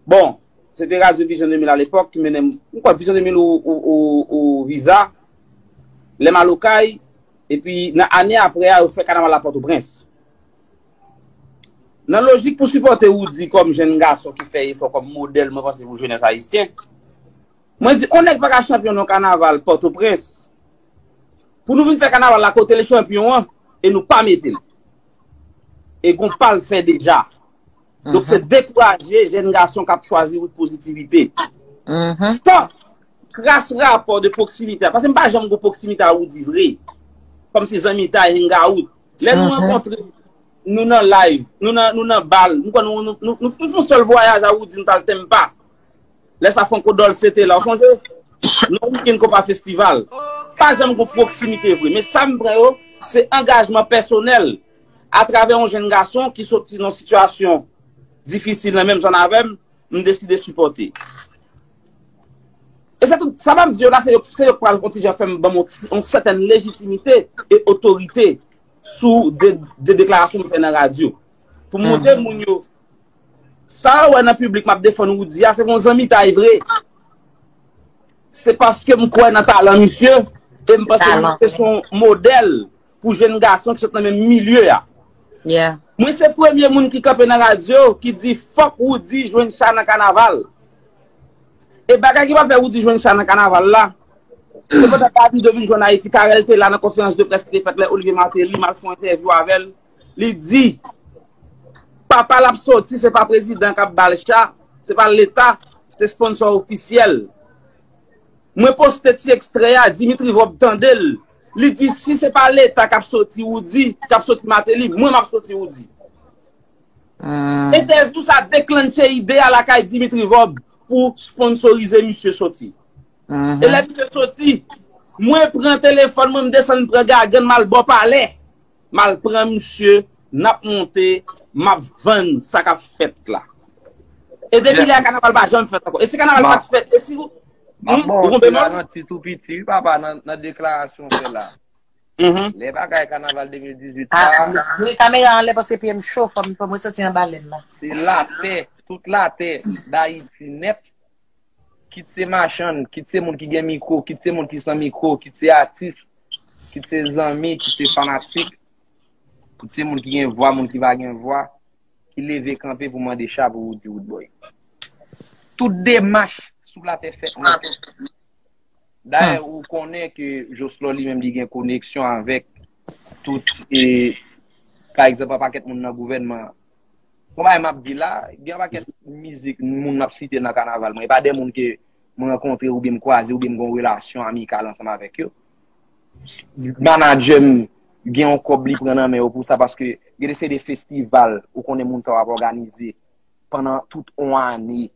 Bon, se te Radyo Vizyon de mil alepòk ki mennen m, m kwè Vizyon de mil ou, ou, ou, ou Viza. Lè m al Okay, epi nan ane apre a, yo fè kanaval la Pòtoprens. Nan lojik pou sipòte Roody kòm jèn gason ki fè efò kòm modèl, mwen panse, pou jenès ayisyen, mwen di, on nèg pa ka chanpyon nan kanaval Pòtoprens, pou nou vin fè kanaval la kote l chanpyon an, e nou pa mete l. E gon pa l fè deja. Donk, se dekouraje jèn gason k ap chwazi wout pozitivite. San kras rapò de pwoksimite a. Paske m pa janm gon pwoksimite a Roody vre. Kòmsi zanmi ta hangout. Lè nou rankontre, nou nan live, nou nan, nou nan bal, nou, nou, nou, nou, nou fè yon sèl vwayaj a Roody, nou t al Tempa. Lè sa Franco Dolce te la, ou sonje? Nan wikenn Konpa Festival. Pa janm gon pwoksimite vre. Men sa m pran yo, se angajman pèsonèl atravè yon jèn gason ki soti nan sitiyasyon difisil nan menm zòn avè m, m deside sipòte. E se tout, sa m ap di yo la, se yo, se yo k pral yon ti jan fè m ban m yon, yon sètèn lejitimite e otorite sou de, de deklarasyon m fè nan radyo. Pou m montre moun yo, sa yo wè nan piblik m ap defann Roody a, se yon zanmitay vre. Se paske m kwè nan talan misye, e m panse misye se yon modèl pou jèn gason ki sot nan menm milye a. Mwen se premye moun ki kanpe nan radyo ki di fòk Roody jwenn cha nan kanaval. E bagay ki pral fè Roody jwenn cha nan kanaval la, se pandan Davido vin jwenn Ayiti, Carel te la nan konferans de près ki te fèt lè Olivier Martelly, m al fè yon entèvyou avè l, li di, papa l ap soti, se pa prezidan k ap ba l cha, se pa leta, se sponsò ofisyèl. Mwen poste ti ekstrè a, Dimitri Vorbe tande l. Li di, si se pa leta k ap soti Roody, k ap soti Martelly, mwen m ap soti Roody. Entèvyou sa deklanche ide a lakay Dimitri Vorbe pou sponsorize misye soti. E lè misye soti, mwen pran telefòn mwen, m desann pran gagann m al bò palè. M al pran misye, n ap monte, m ap vann sa k ap fèt la. E depi lè a, kanaval pa janm fèt ankò. E si kanaval pa t fèt, e si ou, hmm, ou konprann mwen? Ti tou piti, wi, papa, nan, nan deklarasyon w fè la. Lè bagay kanaval de mil dizuit sa, voye kamera anlè paske pye m cho, fò m, fò mwen soti anba lèn nan. Se latè, tout latè Dayiti nèt, kit se machann, kit se moun ki gen mikwo, kit se moun ki san mikwo, kit se atis, kit se zanmi, kit se fanatik, kit se moun ki gen vwa, moun ki pa gen vwa, ki leve kanpe pou mande cha pou Roody Roodboy. Tout demach sou latè fèt nèt. Dayè, ou konnen ke Jocelyn li menm li gen koneksyon avèk tout, e, pa egzanp, yon pakèt moun nan gouvènman an. Bon bagay m ap di la, gen yon pakèt mizik moun m ap site nan kanaval mwen. E pa de moun ke mwen rankontre oubyen m kwaze oubyen m gen yon relasyon amikal ansanm avèk yo. Manadjè m gen yon kòb li pran nan men yo pou sa, paske gen de se de festival ou konnen moun sa yo ap òganize pandan tout yon ane.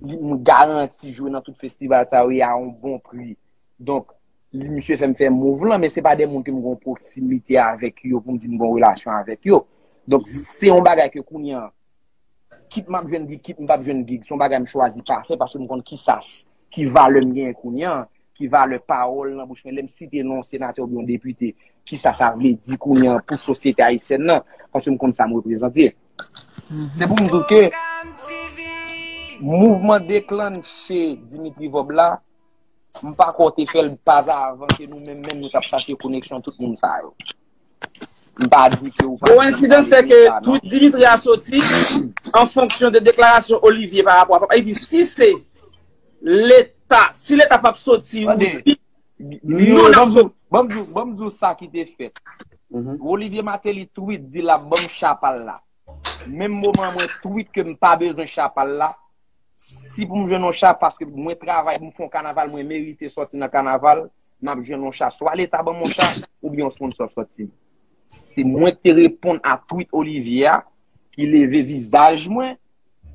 M garanti jwe nan tout festival sa yo e a yon bon pri. Donk, li, misye fè m fè mouv lan, men se pa de moun ke m gen yon pwoksimite avèk yo pou m di m gen yon relasyon avèk yo. Donk, se yon bagay ke kounye an, kit m ap jwenn gig, kit m p ap jwenn gig, se yon bagay m chwazi pa fè paske m konn ki sa, ki valè m genyen kounye an, ki valè pawòl nan bouch mwen. Lè m site non yon senatè oubyen yon depite, ki sa sa vle di kounye an pou sosyete ayisyèn nan, paske m konn sa m reprezante. Se pou m di w ke mouvman deklanche Dimitri Vorbe la, m pa kwè w te fè l pazavan ke nou menm menm nou t ap chache koneksyon tout moun sa yo. M pa di ke ou pa. Kowensidans se ke tweet Dimitri a soti an fonksyon de deklarasyon Olivier pa rapò a papa. Li di si se Leta, si Leta p ap soti, ou di nou n ap soti. Ban m di w, ban m di w sa ki te fèt. Olivier Martelly tweet di l ap ban m cha pa l la. Menm moman mwen tweet ke m pa bezwen cha pa l la. Si pou m jwenn yon cha, paske mwen travay, m fè yon kanaval, mwen merite sòti nan kanaval, m ap jwenn yon cha. Swa Leta ban m yon cha, oubyen yon sponsò sòti. Se mwen ki te reponn a tweet Olivier a, ki leve vizaj mwen,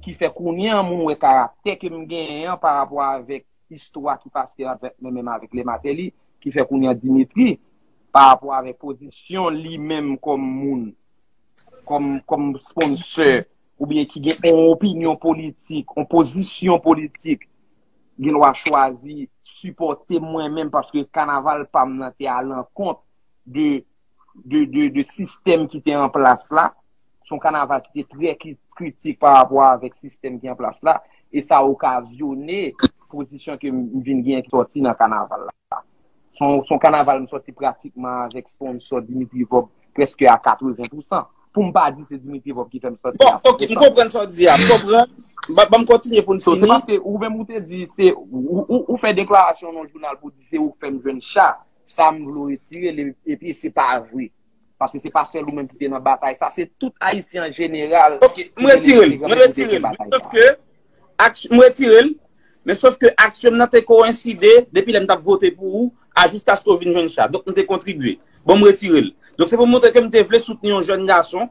ki fè kounye an moun wè karaktè ke m genyen an pa rapò avèk istwa ki pase avèk mwen menm avèk Lè Matèli, ki fè kounye an Dimitri, pa rapò avèk pozisyon li menm kòm moun, kòm, kòm sponsè, oubyen ki gen yon opinyon politik, yon pozisyon politik, gen dwa chwazi sipòte mwen menm paske kanaval pa m nan te alankont de, de, de, de sistèm ki te an plas la. Se yon kanaval ki te trè ki-, kritik pa rapò avèk sistèm ki an plas la. E sa okazyone pozisyon ke m vin genyen ki sòti nan kanaval la. Se yon, se yon kanaval m sòti pratikman avèk sponsò Dimitri Vorbe prèske a katreven pousan. Pou m pa di se Dimitri Vorbe ki fè m sòti a san pousan. Bon, ok, m konprann sa w di a. M konprann. Ban, ban m kontinye pou n fini. So, se paske ou menm ou te di, se, ou, ou, ou fè deklarasyon nan jounal pou di se ou k fè m jwenn cha. Sa m vle w retire l, epi se pa vre. Paske se pa sèl ou menm ki te nan batay sa, se tout Ayisyen an jeneral Ok, m retire l. M retire l. Men sòf ke aksyon, m retire l. Men sòf ke aksyon m nan te koenside depi lè m t ap vote pou ou a jiskaske w vin jwenn cha. Donk, m te kontribye. Bon, m retire l. Donk, se pou montre ke m te vle soutni yon jèn gason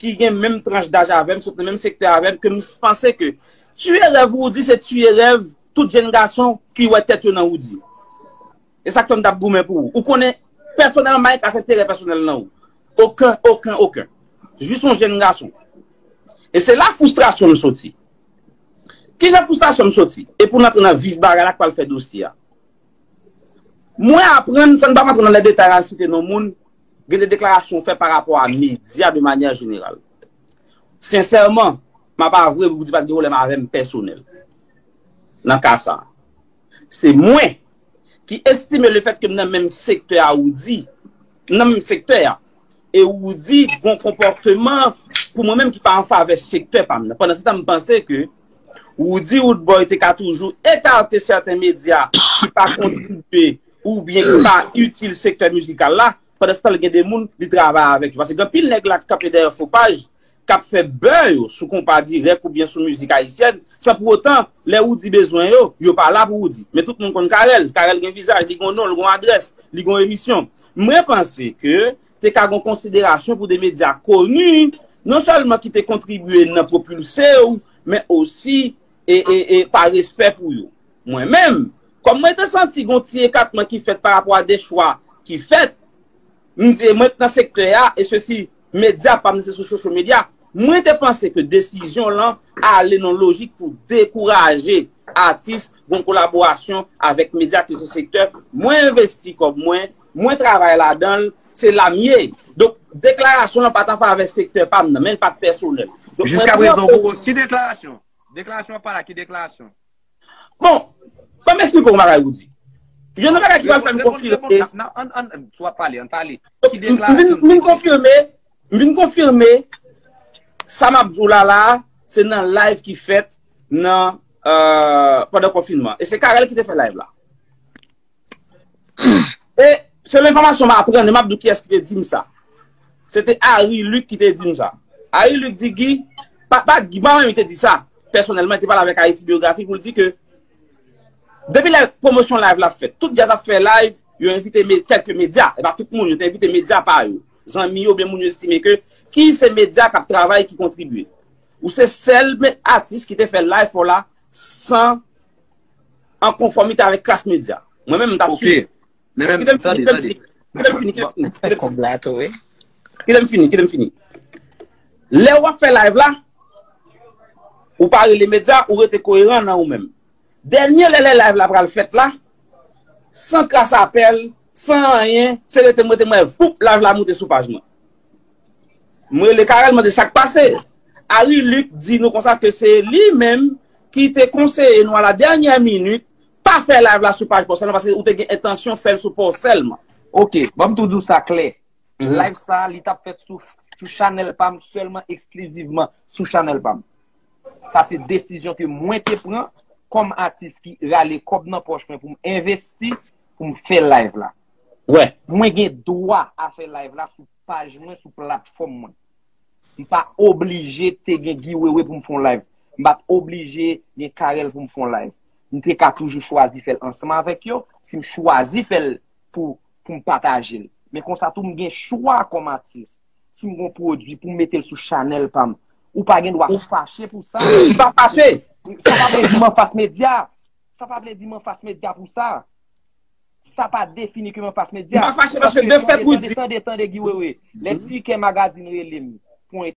ki gen menm tranch daj avè m, sot nan menm sektè avè m, ke m panse ke tiye rèv Roody se tiye rèv tout jèn gason ki wè tèt yo nan Roody. E sa k fè m t ap goumen pou ou. Ou konnen pèsonèlman Maïka se enterè pèsonèl nan ou. Okenn, okenn, okenn. Jis yon jèn gason. E se la fwistrasyon m soti. Kijan fwistrasyon m soti? E pou n antre nan vif bagay la k pral fè dosye a. Mwen aprann, san n pa antre nan lè detay al site non moun, gen de deklarasyon w fè pa rapò a medya de manyè jeneral. Sensèman, m ap avwe pou di pa t gen pwoblèm avè m pèsonèl. Nan ka sa a. Se mwen ki estime lefètke m nan menm sektè a Roody, m nan menm sektè a, e Roody gen yon konpòteman pou mwen menm ki pa an favè sektè pa m nan. Pandan se tan, m panse ke Roody Roodboy te ka toujou ekate sèten medya ki pa kontribye oubyen ki pa itil sektè mizikal la, pandan se tan, gen de moun li travay avèk yo. Paske gen anpil nèg la k kanpe dèyè fo paj, k ap fè bè yo sou konpa dirèk oubyen sou mizik ayisyèn, san pou otan, lè Roody bezwen yo, yo pa la pou Roody. Men tout moun konn Carel. Carel gen vizaj, li gen non, li gen adrès, li gen emisyon. Mwen panse ke te ka gen konsiderasyon pou de medya koni, non sèlman ki te kontribye nan pwopilse w, men osi e, e, e pa respè pou yo. Mwen menm, kòm mwen te santi gon ti ekatman ki fèt pa rapò a de chwa ki fèt, m di mwen t nan sektè a, e sesi, medya pa m se sou social media, mwen te panse ke desizyon lan ale nan lojik pou dekouraje atis gon kolaborasyon avèk medya ki se sektè mwen envesti kòb mwen, mwen travay ladan l, se la m ye. Donk, deklarasyon lan pa t an favè sektè pa m nan, men l pa t pèsonèl. Donk, mwen Jiska pran prezan, ou poz- ki deklarasyon? Deklarasyon pa la, ki deklarasyon? Bon, ban m eksplike w yon bagay, Roody. Gen yon bagay ki pral fè m konfime. Si w ap pale, ann pale. M vin konfime, m vin konfime sa m ap di w la la, se nan live ki fèt nan, euh, pandan konfinman. E se Carel ki te fè live la. E selon enfòmasyon m aprann, e m ap di w kiyès ki te di m sa. Se te Harry Luc ki te di m sa. Harry Luc di Guy, pa, pa Guy, pa mwen ki te di sa. Pèsonèlman, li te pale avèk Haiti Biographie pou l di ke depi lè pwomosyon live la fèt, tout djaz ap fè live, yo envite me, kèlke medya, e pa tout moun, yo te envite medya pa yo. Zanmi yo, oubyen moun yo estime ke ki se medya k ap travay, ki kontribye. Ou se sèl atis ki te fè live ou la san an konfòmite avèk klas medya. Mwen menm, m t ap swiv. Kite m fini, kite m fini, kite m fini, kite m fini, kite m fini. Kite m fini, kite m fini. Lè w ap fè live la, ou pa rele medya, ou rete koyeran nan ou menm. Dènye lè, lè live la pral fèt la, san kras apèl, san anyen, se rete m rete m wè, poup, live la moute sou paj mwen. M rele Carel, mande sa k pase. Harry Luc di nou konsa ke se li menm ki te konseye nou a la dènyè minit pa fè live la sou paj pa w sèlman, paske ou te gen entansyon fè l sou pa w sèlman. Ok, ban m tou di w sa klè. Live sa, li t ap fèt sou, sou chanèl pa m sèlman, eksklizivman sou chanèl pa m. Sa se desizyon ke mwen te pran kòm atis ki rale kòb nan pòch mwen pou m envesti pou m fè live la. Mwen gen dwa a fè live la sou paj mwen, sou platfòm mwen. M pa oblije te gen Guy Wewe pou m fè yon live. M pa t oblije gen Carel pou m fè yon live. M te ka toujou chwazi fè l ansanm avèk yo, si m chwazi fè l pou, pou m pataje l. Men konsa tou, m gen chwa kòm atis. Si m gen yon pwodui pou m mete l sou chanèl pa m, ou pa gen dwa fache pou sa. M pa fache. Sa pa vle di m anfas medya. Sa pa vle di m anfas medya pou sa. Sa pa defini ke m anfas medya. M pa fache paske de fèt ou di. Tande, tande, tande, Guy Wewe. Lè Tikè Magazine rele m pou yon